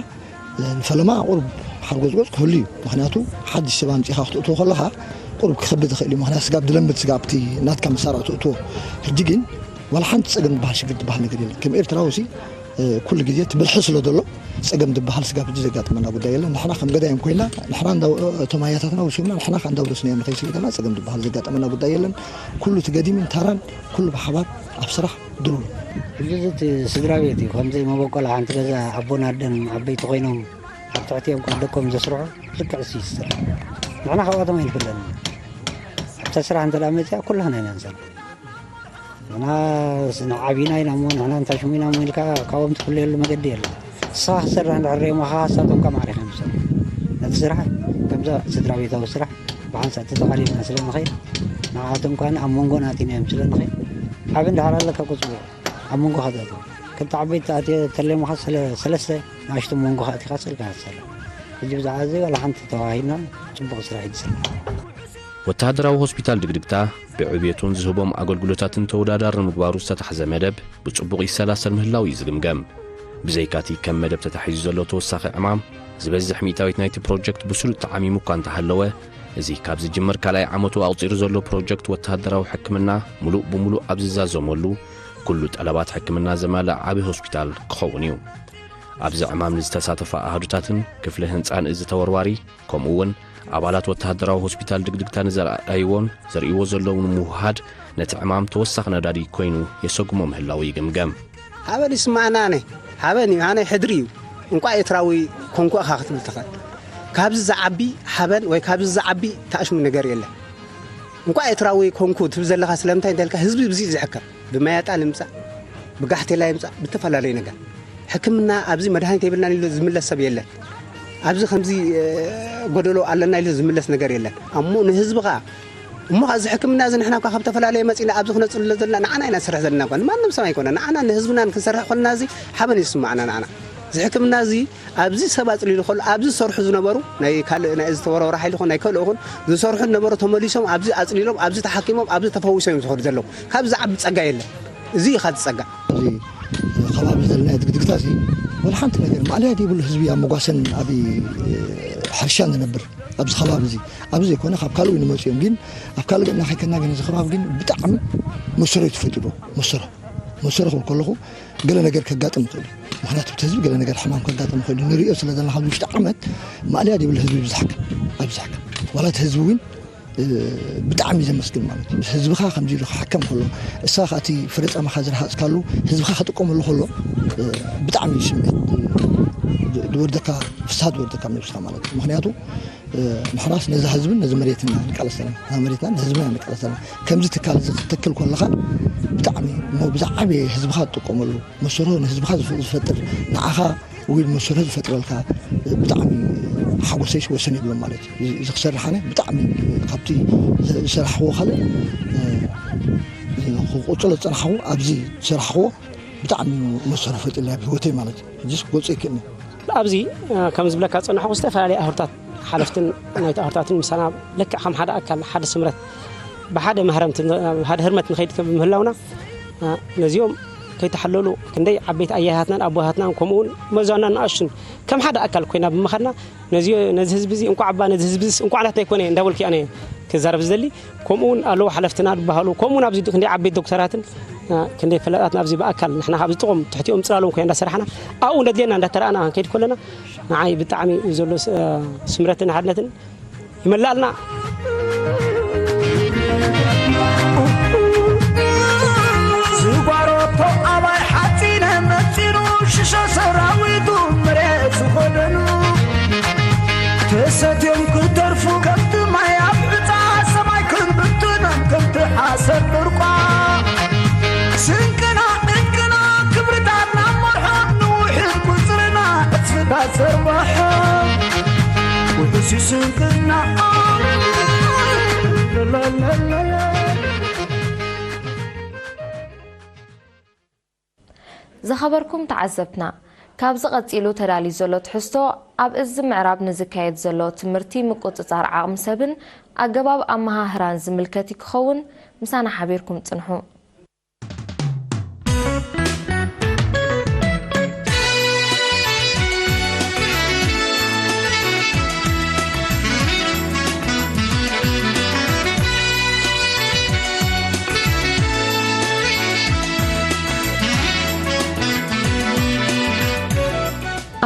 ንፈለማ ቁሩብ ሓርጎፅጎፅ ክህሉ እዩ። ምኽንያቱ ሓድሽ ሰብ ኣምፂእኻ ክትእትዎ ከለኻ ቁሩብ ክኸብድ ይኽእል እዩ። ምኽንያቱ ስጋብ ድለምድ ስጋብ እቲ ናትካ መሳርዕ ትእትዎ። ሕጂ ግን ዋላ ሓንቲ ፀገም ዝበሃል ሽግር ዝበሃል ነገር የለን። ከም ኤርትራዊ ሲ ኩሉ ግዜ እቲ ብልሒ ስለ ዘሎ ፀገም ዝበሃል ስጋብ ሕጂ ዘጋጥመና ጉዳይ የለን። ንሕና ከም ገዳይም ኮይና ንሕና እቶም ኣያታትና ወሲምና ንሕና ከዓ እንዳውረስናዮም ንኸይድ ስለ ዘለና ፀገም ዝበሃል ዘጋጠመና ጉዳይ የለን። ኩሉ እቲ ገዲምን ታራን ኩሉ ብሓባር ኣብ ስራሕ ድሩብ። ሕጂ እዚ እቲ ስድራ ቤት እዩ። ከምዚ መበቆል ሓንቲ ገዛ ኣቦን ኣደን ዓበይቲ ኮይኖም ኣብ ትሕቲኦም ከዓ ደቆም ዘስርሑ ልክዕ እሱ እዩ ዝሰርሕ። ንሕና ካብኣቶም ኣይንፍለን። ኣብታ ስራሕ እንተ ደኣ መፂኣ ኩላህና ኢና ንሰርሕ። ንሕና ንዓብይና ኢና እሞ ንሕና እንታይ ሽሙ ኢና እሞ ኢልካ ካብኦም ትፍለየሉ መገዲ የለን። ንስኻ ክትሰርሕ እንድሕር ርእዮምኻ ንሳቶም ከዓ ማዕሪኻ እዮም ዝሰርሑ። ነቲ ስራሕ ከምዛ ስድራ ቤታዊ ስራሕ ብሓንሳእ ተተቓሪብና ስለ ንኸይድ ንዓኣቶም ከዓ ኣብ መንጎና ኣቲና እዮም ስለ ንኸይድ ዓብ እንድሕር ኣለካ ቁፅቡ ኣብ መንጎኻ ዘእተው ክልተ ዓበይቲ ኣትየ ተሌሙኻ ስለ ሰለስተ ንኣሽቱ መንጎኻ ኣቲኻ ስልካ ትሰርሕ ሕጂ ብዛዕባ እዚ ዋላ ሓንቲ ተዋሂድና ፅቡቕ ስራሕ እዩ ዝሰርሕ ወተሃደራዊ ሆስፒታል ድግድግታ ብዕብየቱን ዝህቦም ኣገልግሎታትን ተወዳዳሪ ንምግባሩ ዝተታሕዘ መደብ ብፅቡቕ ይሰላሰል ምህላው እዩ ዝግምገም ብዘይካቲ ከም መደብ ተታሒዙ ዘሎ ተወሳኺ ዕማም ዝበዝሕ ሚእታዊት ናይቲ ፕሮጀክት ብስሉጥ ተዓሚሙ እኳ እንተሃለወ እዚ ካብ ዝጅምር ካልኣይ ዓመቱ ኣቑጺሩ ዘሎ ፕሮጀክት ወተሃደራዊ ሕክምና፣ ምሉእ ብምሉእ ኣብ ዝዛዘመሉ፣ ኩሉ ጠለባት ሕክምና ዘማልእ ዓቢ ሆስፒታል ክኸውን እዩ። ኣብዚ ዕማም ንዝተሳተፋ ኣሃዱታትን ክፍሊ ህንጻን እዚ ተወርዋሪ፣ ከምኡ እውን ኣባላት ወተሃደራዊ ሆስፒታል ድግድግታ ንዘርኣይዎን ዘርእይዎ ዘለውን ምውህሃድ፣ ነቲ ዕማም ተወሳኺ ነዳዲ ኮይኑ የሰጉሞ ምህላዉ ይግምገም። ሓበን ይስማዕና። ኣነ ሓበን እዩ፣ ኣነ ሕድሪ እዩ። እንቋዕ ኤርትራዊ ኮንኩ ኢኻ ክትብል ትኽእል። ካብዚ ዝዓቢ ሓበን ወይ ካብዚ ዝዓቢ ተኣሽሙ ነገር የለን። እንቋዕ ኤርትራዊ ኮንኩ ትብል ዘለኻ ስለምንታይ እንተልካ፣ ህዝቢ ብዚ እዩ ዝሕከም። ብመያጣ ንምጻእ፣ ብጋሕቴላ ይምጻእ፣ ብተፈላለዩ ነገር። ሕክምና ኣብዚ መድሃኒት የብልናን ኢሉ ዝምለስ ሰብ የለን። ኣብዚ ከምዚ፣ እ፣ ጎደሎ ኣለና ኢሉ ዝምለስ ነገር የለን። እሞ ንህዝቢ ኸኣ፣ እሞ ኸኣ እዚ ሕክምና እዚ ንሕና እኳ ካብ ተፈላለየ መጺና ኣብዚ ክነጽልሎ ዘለና ንዓና ኢና ንሰርሕ ዘለና እኳ። ንማንም ሰብ ኣይኮነ። ንዓና ንህዝብናን ክንሰርሕ ከለና እዚ ሓበን እዩ ዝስማዕና ንዓና። እዚ ሕክምና እዚ ኣብዚ ሰብ ኣጽሊሉ ከሎ ኣብዚ ዝሰርሑ ዝነበሩ ናይ ካልእ ናይ ዝተወረወረ ሓይሊ ኹን ናይ ካልእ ኹን ዝሰርሑ ዝነበሩ ተመሊሶም ኣብዚ ኣጽሊሎም ኣብዚ ተሓኪሞም ኣብዚ ተፈዊሶም እዮም ዝኸዱ ዘለዉ። ካብዚ ዓቢ ጸጋ የለን። እዚ እዩ ኻዚ ጸጋ። ኣብዚ ከባቢ ዘለና ድግድግታ እዚ ወላ ሓንቲ ነገር ማእለያ ዘይብሉ ህዝቢ ኣብ መጓሰን ኣብ ሕርሻን ዝነብር ኣብዚ ከባቢ እዚ። ኣብዚ ዘይኮነ ካብ ካልእ እውን ይመፁ እዮም። ግን ኣብ ካልእ ገና ከይከና ግን እዚ ከባቢ ግን ብጣዕሚ መሰሮ እዩ ተፈጢሩ። መሰሮ፣ መሰሮ ክብል ከለኹ ገለ ነገር ከጋጥም ይኽእል እዩ። ምኽንያቱ እቲ ህዝቢ ገለ ነገር ሕማም ከጋጥም ይኽእል እዩ። ንሪኦ ስለ ዘለና ካብ ውሽጢ ዓመት ማእለያ ዘይብሉ ህዝቢ ብዝሓከም፣ ኣብ ዝሓከም። ዋላ እቲ ህዝቢ እውን፣ እ፣ ብጣዕሚ እዩ ዘመስግን ማለት እዩ። ህዝብኻ ከምዚ ኢሉ ክሓከም ከሎ፣ እሳ ኸኣ እቲ ፍረ ጻማኻ ዝረሃጽካሉ ህዝብኻ ክጥቀመሉ ከሎ፣ እ፣ ብጣዕሚ እዩ ስምዒት፣ እ፣ ዝወርደካ፣ ፍስሃ ዝወርደካ ኣብ ነብስኻ ማለት እዩ። ምኽንያቱ፣ እ፣ ንሕናስ ነዛ ህዝብን ነዚ መሬትና ንቃለስ ዘለና፣ ነዛ መሬትና ንህዝብና ንቃለስ ዘለና። ከምዚ ትካል እዚ ክትተክል ከለኻ ብጣዕሚ እሞ ብዝዓበየ ህዝብኻ ትጥቀመሉ፣ መሰሮ ንህዝብኻ ዝፈ-፣ ዝፈጥር፣ ንዓኻ ወይ መሰረት ዝፈጥረልካ ብጣዕሚ ሓጎሰይስ ወሰን የብሉን ማለት እዩ። እዚ፣ እዚ ክሰርሕ ኣነ ብጣዕሚ ካብቲ ዝሰራሕዎ ካልእ፣ እ፣ ክቕጽሎ ዝጸናሕዎ ኣብዚ ዝሰራሕዎ ብጣዕሚ መሰረት ፈጢሩለይ ኣብ ህይወተይ ማለት እዩ። ሕጂስ ክገልጾ ኣይክእልን። ኣብዚ፣ እ፣ ከም ዝብለካ ዝጸናሕኩ ዝተፈላለዩ ኣህሩታት ሓለፍትን ናይቲ ኣህሩታትን ምሳና ልክዕ ከም ሓደ ኣካል ሓደ ስምረት ብሓደ ማህረምቲ፣ ብሓደ ህርመት ንኸይድ ከም ምህላውና፣ እ፣ ነዚኦም ከይተሓለሉ ክንደይ ዓበይቲ ኣያታትናን ኣቦታትናን ከምኡ እውን መዛናን ንኣሽቱን ከም ሓደ ኣካል ኮይና ብምኻድና ነዚ፣ ነዚ ህዝቢ እዚ እንቋዕ ኣባ ነዚ ህዝቢ እዚ እንቋዕ ናትና ኣይኮነ እንዳበልኩ ኣነ ክዛረብ ዝደሊ። ከምኡ እውን ኣለዉ ሓለፍትና ዝበሃሉ፣ ከምኡ እውን ኣብዚ ክንደይ ዓበይቲ ዶክተራትን፣ እ፣ ክንደይ ፈላጣትን ኣብዚ ብኣካል ንሕና ኣብዚ ጥቕም ትሕቲኦም ጽላሎም ኮይና እንዳሰራሕና ኣብኡ እንደድልየና እንዳተረኣና ክንከይድ ከለና ንዓይ ብጣዕሚ እዩ ዘሎ ስ-፣ እ፣ ስምረትን ሓድነትን ይመላልና። ዝጓሮቶ ኣባይ ሓፂነ መፂኑ ሽሾ ሰራዊቱ መሬት ዝኾደኑ ተሰትዮም ክተርፉ ከምቲ ማይ ኣብ ዕፃ ሰማይ ክንብትኖም ከምቲ ሓሰር ብርቋ ስንቅና ዕንቅና ክብርታትና መርሖ ንውሕድ ቁፅርና ዕፅፍታት ዘርባሖ ውሕሲ ስንቅና ዝኸበርኩም ተዓዘብትና፣ ካብዚ ቀጺሉ ተዳልዩ ዘሎ ትሕዝቶ፣ ኣብ እዚ ምዕራብ ንዝካየድ ዘሎ ትምህርቲ ምቁጽጻር ዓቕሚ ሰብን ኣገባብ ኣመሃህራን ዝምልከት ክኸውን፣ ምሳና ሓቢርኩም ጽንሑ።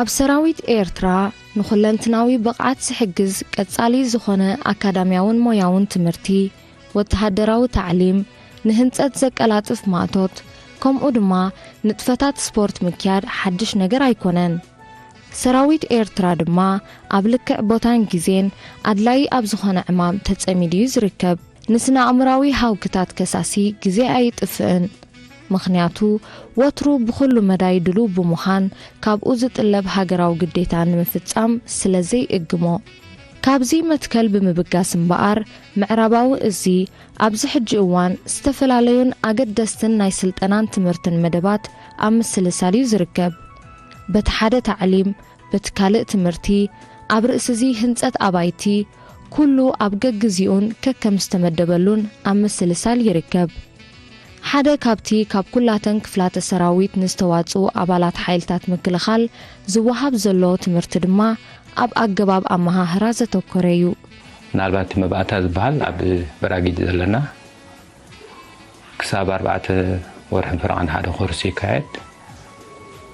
ኣብ ሰራዊት ኤርትራ ንኹለንትናዊ ብቕዓት ዝሕግዝ ቀጻሊ ዝኾነ ኣካዳምያውን ሞያውን ትምህርቲ፣ ወተሃደራዊ ታዕሊም፣ ንህንጸት ዘቀላጥፍ ማእቶት፣ ከምኡ ድማ ንጥፈታት ስፖርት ምክያድ ሓድሽ ነገር ኣይኮነን። ሰራዊት ኤርትራ ድማ ኣብ ልክዕ ቦታን ግዜን ኣድላዪ ኣብ ዝኾነ ዕማም ተጸሚዱ እዩ ዝርከብ። ንስነ ኣእምራዊ ሃውክታት ከሳሲ ግዜ ኣይጥፍእን። ምኽንያቱ ወትሩ ብኹሉ መዳይ ድሉው ብምዃን ካብኡ ዝጥለብ ሃገራዊ ግዴታ ንምፍጻም ስለ ዘይእግሞ። ካብዚ መትከል ብምብጋስ እምበኣር፣ ምዕራባዊ እዚ ኣብዚ ሕጂ እዋን ዝተፈላለዩን ኣገደስትን ናይ ስልጠናን ትምህርትን መደባት ኣብ ምስልሳል እዩ ዝርከብ። በቲ ሓደ ታዕሊም፣ በቲ ካልእ ትምህርቲ፣ ኣብ ርእሲ እዚ ህንጸት ኣባይቲ፣ ኩሉ ኣብ ገግዜኡን ከከም ዝተመደበሉን ኣብ ምስልሳል ይርከብ። ሓደ ካብቲ ካብ ኩላተን ክፍላተ ሰራዊት ንዝተዋጽኡ ኣባላት ሓይልታት ምክልኻል ዝወሃብ ዘሎ ትምህርቲ ድማ ኣብ ኣገባብ ኣመሃህራ ዘተኮረ እዩ። ምናልባት እቲ መባእታ ዝበሃል ኣብ በራጊድ ዘለና ክሳብ ኣርባዕተ ወርሕን ፈረቓን ሓደ ኮርስ ይካየድ።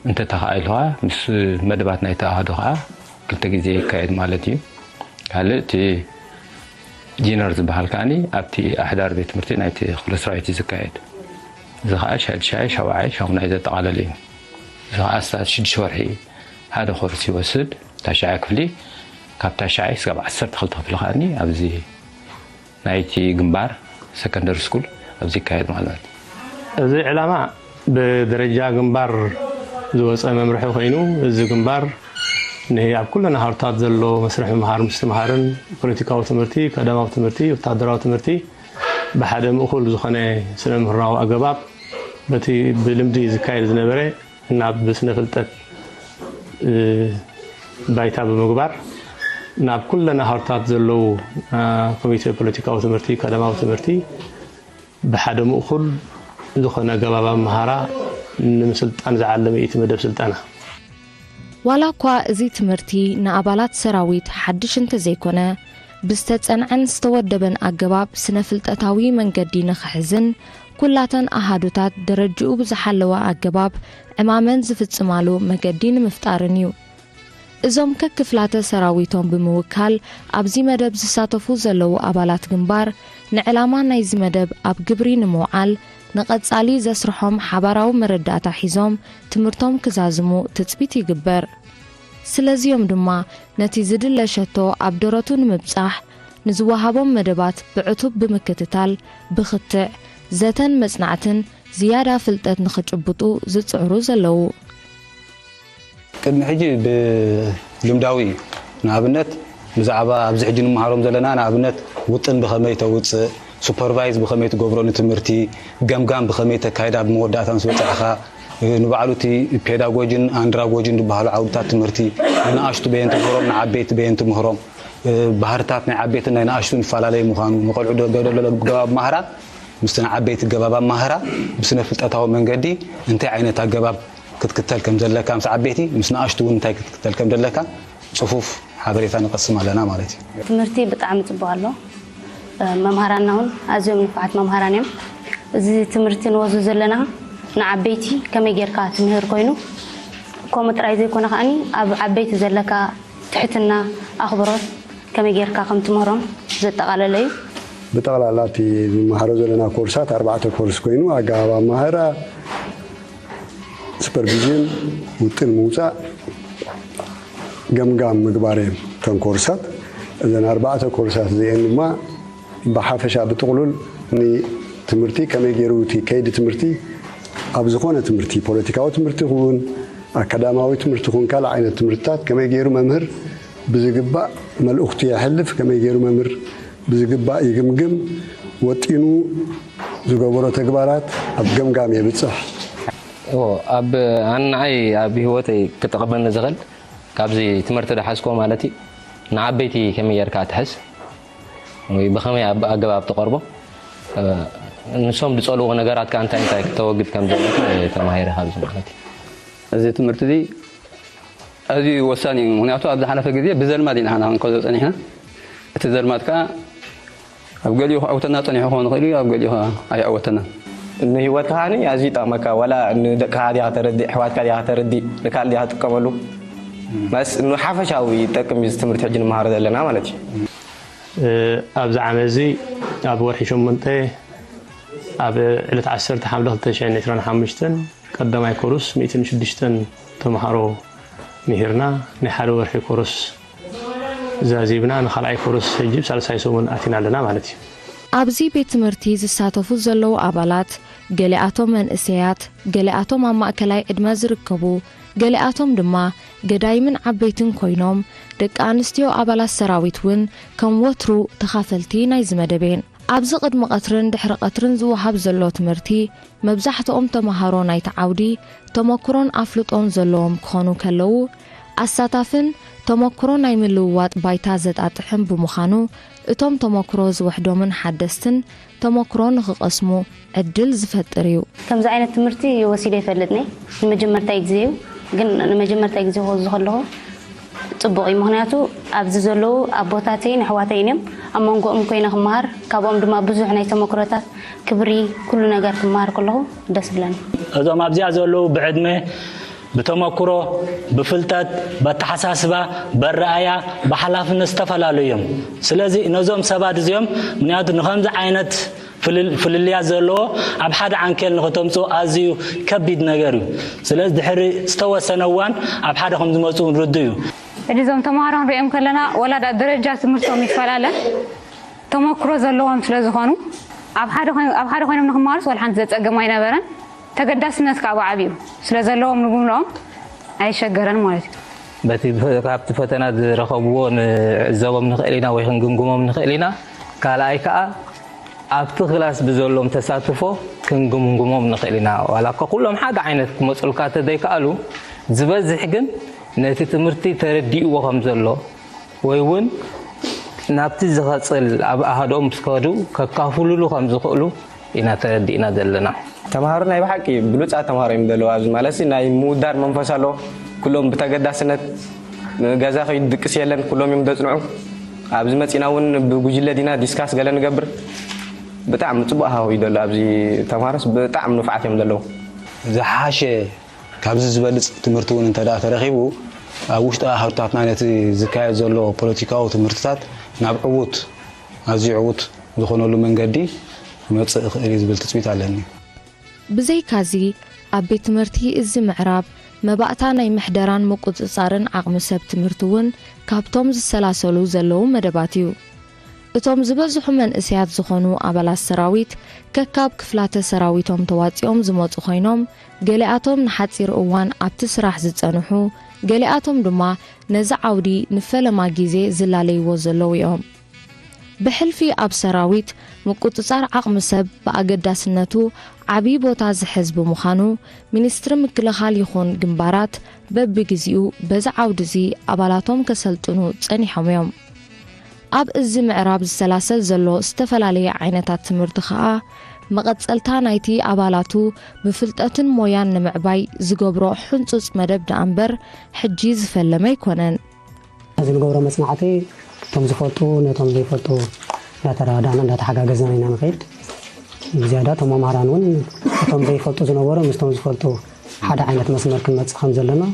እንተተኻኢሉ ኸዓ ምስ መደባት ናይ ተዋህዶ ኸዓ ክልተ ግዜ ይካየድ ማለት እዩ። ካልእ እቲ ዲነር ዝበሃል ከዓኒ ኣብቲ ኣሕዳር ቤት ትምህርቲ ናይቲ ክፍለ ሰራዊት እዩ ዝካየድ። እዚ ኸዓ ሻድሻይ፣ ሻውዓይ፣ ሻሙናይ ዘጠቓለለ እዩ። እዚ ኸዓ ኣስታት ሽዱሽተ ወርሒ ሓደ ኮርስ ይወስድ። ታሽዓይ ክፍሊ ካብ ታሽዓይ ስጋብ ዓሰርተ ክልተ ክፍሊ ከዓኒ ኣብዚ ናይቲ ግንባር ሰከንደሪ ስኩል ኣብዚ ይካየድ ማለት እዩ። እዚ ዕላማ ብደረጃ ግንባር ዝወፀ መምርሒ ኮይኑ፣ እዚ ግንባር ን ኣብ ኩለን ሃርታት ዘሎ መስርሕ ምምሃር ምስትምሃርን ፖለቲካዊ ትምህርቲ፣ ቀዳማዊ ትምህርቲ፣ ወታደራዊ ትምህርቲ ብሓደ ምእኩል ዝኾነ ስነ ምህራዊ ኣገባብ በቲ ብልምዲ ዝካየድ ዝነበረ ናብ ስነ ፍልጠት፣ እ፣ ባይታ ብምግባር ናብ ኩለን ሃርታት ዘለዉ፣ እ፣ ኮሚቴ ፖለቲካዊ ትምህርቲ፣ ቀዳማዊ ትምህርቲ ብሓደ ምእኩል ዝኾነ ኣገባብ ኣመሃራ ንምስልጣን ዝዓለመ እዩ እቲ መደብ ስልጠና። ዋላ እኳ እዚ ትምህርቲ ንኣባላት ሰራዊት ሓድሽ እንተዘይኮነ፣ ብዝተጸንዐን ዝተወደበን ኣገባብ ስነ-ፍልጠታዊ መንገዲ ንኽሕዝን ኩላተን ኣሃዱታት ደረጅኡ ብዝሓለወ ኣገባብ ዕማመን ዝፍጽማሉ መገዲ ንምፍጣርን እዩ። እዞም ከክፍላተ ሰራዊቶም ብምውካል ኣብዚ መደብ ዝሳተፉ ዘለዉ ኣባላት ግንባር፣ ንዕላማ ናይዚ መደብ ኣብ ግብሪ ንምውዓል፣ ንቐጻሊ ዘስርሖም ሓባራዊ መረዳእታ ሒዞም ትምህርቶም ክዛዝሙ ትጽቢት ይግበር። ስለዚ'ዮም ድማ ነቲ ዝድለ ሸቶ ኣብ ደረቱ ንምብጻሕ፣ ንዝወሃቦም መደባት ብዕቱብ ብምክትታል፣ ብኽትዕ፣ ዘተን መጽናዕትን ዝያዳ ፍልጠት ንኽጭብጡ ዝጽዕሩ ዘለዉ። ቅድሚ ሕጂ ብልምዳዊ እዩ። ንኣብነት፣ ብዛዕባ ኣብዚ ሕጂ ንምሃሮም ዘለና፣ ንኣብነት፣ ውጥን ብኸመይ ተውጽእ፣ ሱፐርቫይዝ ብኸመይ ትገብሮ ንትምህርቲ፣ ገምጋም ብኸመይ ተካይድ ኣብ መወዳእታ ምስ በጻሕኻ፣ ንባዕሉ እቲ ፔዳጎጂን ኣንድራጎጂን ዝበሃሉ ዓውድታት ትምህርቲ፣ ንንኣሽቱ በየን ትምህሮም፣ ንዓበይቲ በየን ትምህሮም፣ ባህርታት ናይ ዓበይትን ናይ ንኣሽቱን ይፈላለየ ምዃኑ፣ ንቆልዑ ዶ-፣ ዶ-፣ ዶ-፣ ዶ-፣ ገባብ ማህራ ምስቲ ንዓበይቲ ገባብ ኣማህራ ብስነ ፍልጠታዊ መንገዲ እንታይ ዓይነት ኣገባብ ክትክተል ከም ዘለካ፣ ምስ ዓበይቲ፣ ምስ ንኣሽቱ እውን እንታይ ክትክተል ከም ዘለካ ጽፉፍ ሓበሬታ ንቐስም ኣለና ማለት እዩ። ትምህርቲ ብጣዕሚ ጽቡቕ ኣሎ። መምሃራንና እውን ኣዝዮም ንፉዓት መምሃራን እዮም። እዚ ትምህርቲ ንወስዶ ዘለና ንዓበይቲ ከመይ ጌርካ ትምህር ኮይኑ፣ ከምኡ ጥራይ ዘይኮነ ከኣኒ ኣብ ዓበይቲ ዘለካ ትሕትና፣ ኣኽብሮት ከመይ ጌርካ ከም ትምህሮም ዘጠቓለለ እዩ። ብጠቕላላ እቲ ንመሃሮ ዘለና ኮርሳት ኣርባዕተ ኮርስ ኮይኑ፣ ኣገባብ ኣማህራ፣ ሱፐርቪዥን፣ ውጥን ምውጻእ፣ ገምጋም ምግባር እዮም እተን ኮርሳት። እዘን ኣርባዕተ ኮርሳት እዚአን ድማ ብሓፈሻ ብጥቕሉል ንትምህርቲ ከመይ ገይሩ እቲ ከይዲ ትምህርቲ ኣብ ዝኾነ ትምህርቲ፣ ፖለቲካዊ ትምህርቲ ይኹን ኣካዳማዊ ትምህርቲ ይኹን ካልእ ዓይነት ትምህርትታት ከመይ ገይሩ መምህር ብዝግባእ መልእኽቱ የሕልፍ፣ ከመይ ገይሩ መምህር ብዝግባእ ይግምግም፣ ወጢኑ ዝገበሮ ተግባራት ኣብ ገምጋም የብጽሕ። እዎ፣ ኣብ ኣነ ንዓይ ኣብ ህይወተይ ክጠቕመኒ ዝኽእል ካብዚ ትምህርቲ ዝሓዝኮ ማለት እዩ፣ ንዓበይቲ ከመይ ጌርካ ትሕዝ ወይ ብኸመይ ኣብ ኣገባብ ትቐርቦ፣ እ፣ ንሶም ዝጸልዎ ነገራት ከኣ እንታይ እንታይ ክተወግድ ከም ዘለካ ተማሂረ ካብዚ ማለት እዩ። እዚ ትምህርቲ እዚ ኣዝዩ ወሳኒ እዩ። ምኽንያቱ ኣብ ዝሓለፈ ግዜ ብዘልማድ ኢና ንሕና ክንከዶ ጸኒሕና። እቲ ዘልማድ ከኣ ኣብ ገሊኡ ክዕውተና ጸኒሑ ክኸውን ይኽእል እዩ፣ ኣብ ገሊኡ ከኣ ኣይዕወተናን። ንህይወትካ ከኣ ኣዝዩ ይጠቕመካ። ዋላ ንደቅኻ ዲኻ ተረድእ፣ ኣሕዋትካ ዲኻ ተረድእ፣ ንካልእ ዲኻ ትጥቀመሉ። መስ-፣ ንሓፈሻዊ ይጠቅም እዩ እዚ ትምህርቲ ሕጂ ንመሃሮ ዘለና ማለት እዩ። እ፣ ኣብዚ ዓመት እዚ ኣብ ወርሒ ሸሞንተ ኣብ ዕለት ዓሰርተ ሓምለ ክልተ ሽሕን ዕስራን ሓሙሽተን ቀዳማይ ኮርስ ሚእትን ሽዱሽተን ተምሃሮ ምሂርና፣ ናይ ሓደ ወርሒ ኮርስ ዛዚምና፣ ንኻልኣይ ኮርስ ሕጂ ሳልሳይ ሰሙን ኣቲና ኣለና ማለት እዩ። ኣብዚ ቤት ትምህርቲ ዝሳተፉ ዘለዉ ኣባላት፣ ገሊኣቶም መንእሰያት፣ ገሊኣቶም ኣብ ማእከላይ ዕድመ ዝርከቡ፣ ገሊኣቶም ድማ ገዳይምን ዓበይትን ኮይኖም፣ ደቂ ኣንስትዮ ኣባላት ሰራዊት እውን ከም ወትሩ ተኻፈልቲ ናይዚ መደብ እየን። ኣብዚ ቅድሚ ቀትርን ድሕሪ ቀትርን ዝወሃብ ዘሎ ትምህርቲ፣ መብዛሕትኦም ተመሃሮ ናይቲ ዓውዲ ተመኩሮን ኣፍልጦን ዘለዎም ክኾኑ ከለዉ፣ ኣሳታፍን ተመኩሮ ናይ ምልውዋጥ ባይታ ዘጣጥሕን ብምዃኑ፣ እቶም ተመኩሮ ዝውሕዶምን ሓደስትን ተመኩሮ ንኽቐስሙ ዕድል ዝፈጥር እዩ። ከምዚ ዓይነት ትምህርቲ ወሲደ ኣይፈልጥን እየ። ንመጀመርታይ ግዜ እዩ። ግን ንመጀመርታይ ግዜ ክወስዶ ከለኹ ጽቡቕ እዩ። ምኽንያቱ ኣብዚ ዘለዉ ኣቦታተይን ኣሕዋተይን እዮም። ኣብ መንጎኦም ኮይነ ክመሃር፣ ካብኦም ድማ ብዙሕ ናይ ተመክሮታት፣ ክብሪ፣ ኩሉ ነገር ክመሃር ከለኹ ደስ ብለኒ። እዞም ኣብዚኣ ዘለዉ ብዕድመ፣ ብተመክሮ፣ ብፍልጠት፣ በተሓሳስባ፣ በረኣያ፣ ብሓላፍነት ዝተፈላለዩ እዮም። ስለዚ ነዞም ሰባት እዚኦም፣ ምክንያቱ ንኸምዚ ዓይነት ፍልል-፣ ፍልልያት ዘለዎ ኣብ ሓደ ዓንኬል ንኸተምፅኦ ኣዝዩ ከቢድ ነገር እዩ። ስለዚ ድሕሪ ዝተወሰነ እዋን ኣብ ሓደ ከም ዝመፁ ርዱእ እዩ። ሕጂ እዞም ተምሃሮ ንሪኦም ከለና፣ ወላ ደኣ ደረጃ ትምህርቶም ይፈላለ፣ ተመክሮ ዘለዎም ስለ ዝኾኑ፣ ኣብ ሓደ ኮይኖም፣ ኣብ ሓደ ኮይኖም ንኽመሃሩስ ወላ ሓንቲ ዘጸግም ኣይነበረን። ተገዳስነት ከዓ ብዓቢኡ ስለ ዘለዎም፣ ንግምልኦም ኣይሸገረን ማለት እዩ። በቲ፣ ካብቲ ፈተና ዝረኸብዎ ንዕዘቦም ንኽእል ኢና ወይ ክንግምግሞም ንኽእል ኢና። ካልኣይ ከዓ ኣብቲ ክላስ ብዘሎም ተሳትፎ ክንግምግሞም ንኽእል ኢና። ዋላ እኳ ኩሎም ሓደ ዓይነት ክመፁልካ ተዘይከኣሉ፣ ዝበዝሕ ግን ነቲ ትምህርቲ ተረዲእዎ ከም ዘሎ ወይ እውን ናብቲ ዝቐፅል ኣብ ኣሃዶም ምስ ከዱ ከካፍሉሉ ከም ዝኽእሉ ኢና ተረዲእና ዘለና። ተምሃሮ ናይ ብሓቂ ብሉፃት ተምሃሮ እዮም ዘለዉ። ኣብዚ ማለት ናይ ምውዳር መንፈስ ኣሎ። ኩሎም ብተገዳስነት፣ ገዛ ከይዱ ድቅስ የለን፣ ኩሎም እዮም ዘፅንዑ። ኣብዚ መፂና እውን ብጉጅለ ዲና ዲስካስ ገለ ንገብር። ብጣዕሚ ፅቡቅ ሃዋሁ እዩ ዘሎ ኣብዚ። ተምሃሮስ ብጣዕሚ ንፉዓት እዮም ዘለዉ። ዝሓሸ ካብዚ ዝበልፅ ትምህርቲ እውን እንተ ደኣ ተረኺቡ፣ ኣብ ውሽጢ ኣሃዱታትና ነቲ ዝካየድ ዘሎ ፖለቲካዊ ትምህርትታት ናብ ዕዉት፣ ኣዝዩ ዕዉት ዝኾነሉ መንገዲ ክመፅእ ይኽእል እዩ ዝብል ትፅቢት ኣለኒ። ብዘይካዚ፣ ኣብ ቤት ትምህርቲ እዚ ምዕራብ መባእታ ናይ ምሕደራን ምቁጽጻርን ዓቕሚ ሰብ ትምህርቲ እውን ካብቶም ዝሰላሰሉ ዘለዉ መደባት እዩ። እቶም ዝበዝሑ መንእሰያት ዝኾኑ ኣባላት ሰራዊት ከካብ ክፍላተ ሰራዊቶም ተዋጺኦም ዝመጹ ኮይኖም፣ ገሊኣቶም ንሓጺር እዋን ኣብቲ ስራሕ ዝጸንሑ፣ ገሊኣቶም ድማ ነዚ ዓውዲ ንፈለማ ግዜ ዝላለይዎ ዘለዉ እዮም። ብሕልፊ ኣብ ሰራዊት፣ ምቁጽጻር ዓቕሚ ሰብ ብኣገዳስነቱ ዓቢ ቦታ ዝሕዝ ብምዃኑ፣ ሚኒስትሪ ምክልኻል ይኹን ግንባራት በብግዜኡ በዚ ዓውዲ እዚ ኣባላቶም ከሰልጥኑ ጸኒሖም እዮም። ኣብ እዚ ምዕራብ ዝሰላሰል ዘሎ ዝተፈላለየ ዓይነታት ትምህርቲ ኸኣ፣ መቐጸልታ ናይቲ ኣባላቱ ብፍልጠትን ሞያን ንምዕባይ ዝገብሮ ሕንጹጽ መደብ ደኣ እምበር፣ ሕጂ ዝፈለመ ኣይኮነን። እዚ ንገብሮ መጽናዕቲ፣ እቶም ዝፈልጡ ነቶም ዘይፈልጡ እንዳተረዳዳእና እንዳተሓጋገዝና ኢና ንኸይድ። ብዝያዳ እቶም መምሃራን እውን እቶም ዘይፈልጡ ዝነበሩ ምስቶም ዝፈልጡ ሓደ ዓይነት መስመር ክንመጽእ ከም ዘለና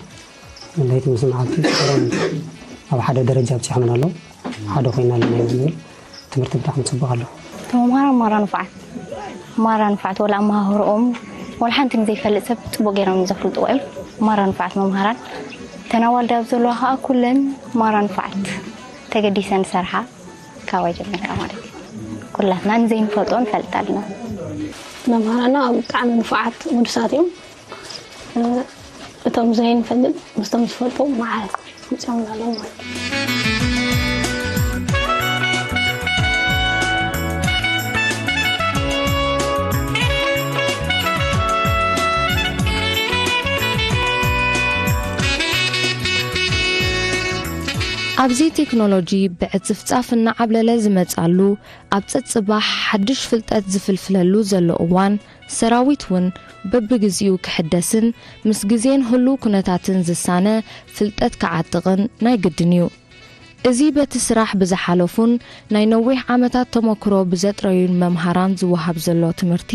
ለይቲ ምስ መዓልቲ ፍቅሮም ኣብ ሓደ ደረጃ ኣብጺሖምና ኣለዉ። ሓደ ኮይና ኣለና ኢና ንብል። ትምህርቲ ብጣዕሚ ጽቡቕ ኣሎ። እቶም መምሃራን ማራ ንፉዓት፣ ማራ ንፉዓት፣ ወላ ኣመሃህርኦም ወላ ሓንቲ ንዘይፈልጥ ሰብ ጽቡቕ ገይሮም ዘፍልጥዎ እዮም። ማራ ንፉዓት መምሃራን። እተን ኣዋልድ ኣብ ዘለዋ ከኣ ኩለን ማራ ንፉዓት፣ ተገዲሰን ዝሰርሓ ካባይ ጀሚርካ ማለት እዩ። ኩላትና ንዘይንፈልጦ ንፈልጥ ኣለና። መምሃራና ብጣዕሚ ንፉዓት ውዱሳት እዮም። እቶም ዘይንፈልጥ ምስቶም ዝፈልጡ መዓት ምፅኦም ኣለዉ ማለት እዩ። ኣብዚ ቴክኖሎጂ ብዕፅፍፃፍ እናዓብለለ ዝመፅኣሉ፣ ኣብ ፀፅባሕ ሓድሽ ፍልጠት ዝፍልፍለሉ ዘሎ እዋን፣ ሰራዊት እውን በብግዚኡ ክሕደስን ምስ ግዜን ህሉው ኩነታትን ዝሳነ ፍልጠት ክዓጥቕን ናይ ግድን እዩ። እዚ በቲ ስራሕ ብዝሓለፉን ናይ ነዊሕ ዓመታት ተመክሮ ብዘጥረዩን መምሃራን ዝወሃብ ዘሎ ትምህርቲ፣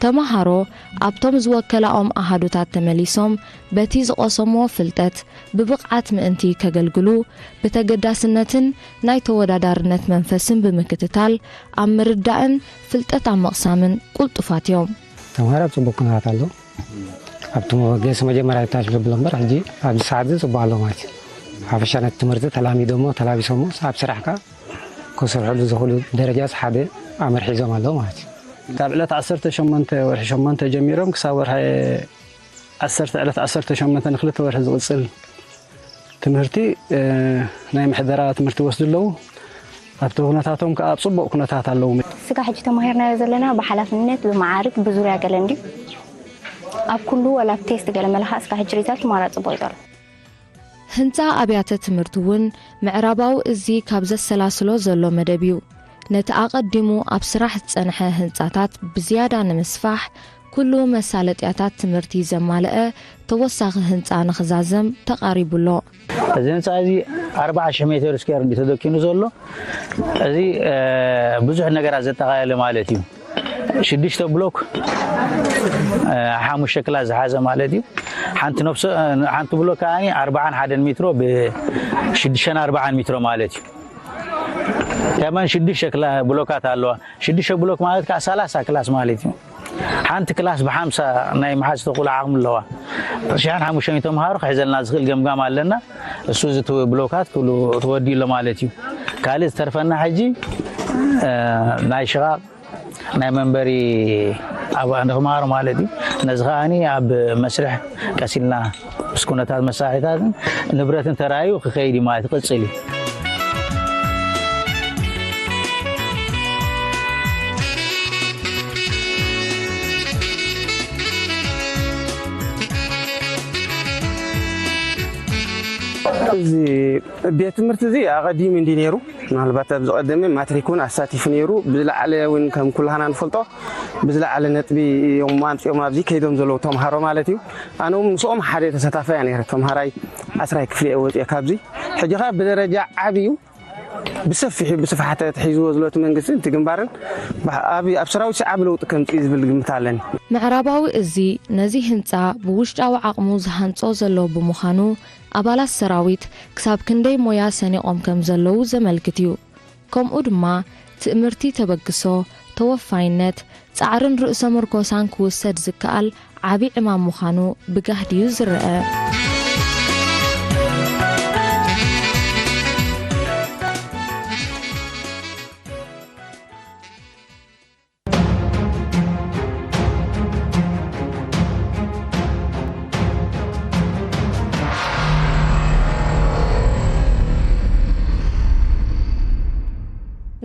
ተመሃሮ ኣብቶም ዝወከላኦም ኣሃዱታት ተመሊሶም በቲ ዝቐሰምዎ ፍልጠት ብብቕዓት ምእንቲ ከገልግሉ ብተገዳስነትን ናይ ተወዳዳርነት መንፈስን ብምክትታል ኣብ ምርዳእን ፍልጠት ኣብ ምቕሳምን ቅልጡፋት እዮም። ተምሃሮ ኣብ ጽቡቕ ኩነታት ኣሎ። ኣብቲ መበገሲ መጀመርያ ታች ዘብሎ እምበር፣ ሕጂ ኣብዚ ሰዓት እዚ ጽቡቕ ኣሎ ማለት እዩ። ሓፈሻ ነቲ ትምህርቲ ተላሚዶሞ፣ ተላቢሶሞ፣ ኣብ ስራሕ ከኣ ክሰርሕሉ ዝኽእሉ ደረጃ ሓደ ኣመርሒዞም ኣለዉ ማለት እዩ። ካብ ዕለት ዓሰርተ ሸሞንተ ወርሒ ሸሞንተ ጀሚሮም ክሳብ ወርሒ ዓሰርተ፣ ዕለት ዓሰርተ ሸሞንተ ንክልተ ወርሒ ዝቕጽል ትምህርቲ፣ እ፣ ናይ ምሕደራ ትምህርቲ ይወስዱ ኣለዉ። ኣብቲ ኩነታቶም ከኣ ኣብ ጽቡቕ ኩነታት ኣለዉ። ስጋ ሕጂ ተማሂርናዮ ዘለና ብሓላፍነት፣ ብመዓርግ፣ ብዙርያ ገለ እንድዩ። ኣብ ኩሉ ወላ ኣብ ቴስት ገለ መለ ከኣ ስጋ ሕጂ ሪዛልት ማራ ጽቡቕ እዩ ዘሎ። ህንጻ ኣብያተ ትምህርቲ እውን ምዕራባዊ እዚ ካብ ዘሰላስሎ ዘሎ መደብ እዩ። ነቲ ኣቐዲሙ ኣብ ስራሕ ዝጸንሐ ህንጻታት ብዝያዳ ንምስፋሕ ኩሉ መሳለጥያታት ትምህርቲ ዘማልአ ተወሳኺ ህንፃ ንኽዛዘም ተቓሪቡ ኣሎ። እዚ ህንፃ እዚ ኣርባዓ ሽሕ ሜትር ስኩዌር እንዲ ተደኪኑ ዘሎ። እዚ ብዙሕ ነገራት ዘጠቓለለ ማለት እዩ። ሽዱሽተ ብሎክ ሓሙሽተ ክላስ ዝሓዘ ማለት እዩ። ሓንቲ ነፍሶ ሓንቲ ብሎክ ከዓ ኣርባዓን ሓደን ሜትሮ ብሽዱሽተን ኣርባዓን ሜትሮ ማለት እዩ። ከመን ሽዱሽተ ብሎካት ኣለዋ። ሽዱሽተ ብሎክ ማለት ከዓ ሰላሳ ክላስ ማለት እዩ። ሓንቲ ክላስ ብሓምሳ ናይ መሓዝ ተኽእሎ ዓቕሚ ኣለዋ። ሽሕን ሓሙሽተ ሚእቲ ተምሃሮ ክሕዘልና ዝኽእል ገምጋም ኣለና። እሱ እዚ ብሎካት ኩሉ ተወዲኡ ኣሎ ማለት እዩ። ካልእ ዝተርፈና ሕጂ ናይ ሽቓቕ ናይ መንበሪ ኣብ ንኽምሃሮ ማለት እዩ። ነዚ ከዓኒ ኣብ መስርሕ ቀሲልና ምስ ኩነታት መሳርሒታትን ንብረትን ተራዩ ክኸይድ እዩ ማለት ይቕፅል እዩ። እዚ ቤት ትምህርቲ እዚ ኣቐዲሙ እንዲ ነይሩ። ምናልባት ኣብዚ ቀደመ ማትሪክ እውን ኣሳቲፉ ነይሩ። ብዝለዓለ እውን ከም ኩላህና ንፈልጦ ብዝለዓለ ነጥቢ እዮም ኣምፅኦም ኣብዚ ከይዶም ዘለዉ ተምሃሮ ማለት እዩ። ኣነ እውን ምስኦም ሓደ ተሳታፋይ እየ ነይረ። ተምሃራይ ዓስራይ ክፍሊ እየ ወፅየ ካብዚ። ሕጂ ኸዓ ብደረጃ ዓብዩ ብሰፊሑ ብስፍሓት ተሒዝዎ ዘሎ እቲ መንግስትን እቲ ግንባርን ኣብ ሰራዊት ዓቢ ለውጢ ከምፅእ ዝብል ግምት ኣለኒ። ምዕራባዊ እዚ ነዚ ህንፃ ብውሽጣዊ ዓቕሙ ዝሃንፆ ዘሎ ብምዃኑ ኣባላት ሰራዊት ክሳብ ክንደይ ሞያ ሰኒቖም ከም ዘለዉ ዘመልክት እዩ። ከምኡ ድማ ትእምርቲ ተበግሶ፣ ተወፋይነት፣ ጻዕርን ርእሰ ምርኮሳን ክውሰድ ዝከኣል ዓቢ ዕማም ምዃኑ ብጋህዲ እዩ ዝረኣ።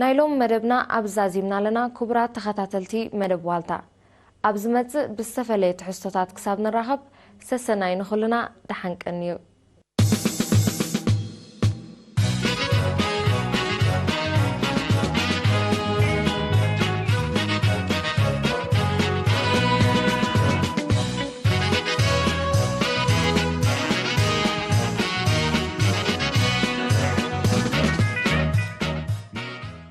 ናይ ሎም መደብና ኣብ ዛዚምና ኣለና። ክቡራት ተኸታተልቲ መደብ ዋልታ፣ ኣብ ዝመጽእ ብዝተፈለየ ትሕዝቶታት ክሳብ ንራኸብ፣ ሰሰናይ ንኹልና፣ ደሓን ቀንዩ።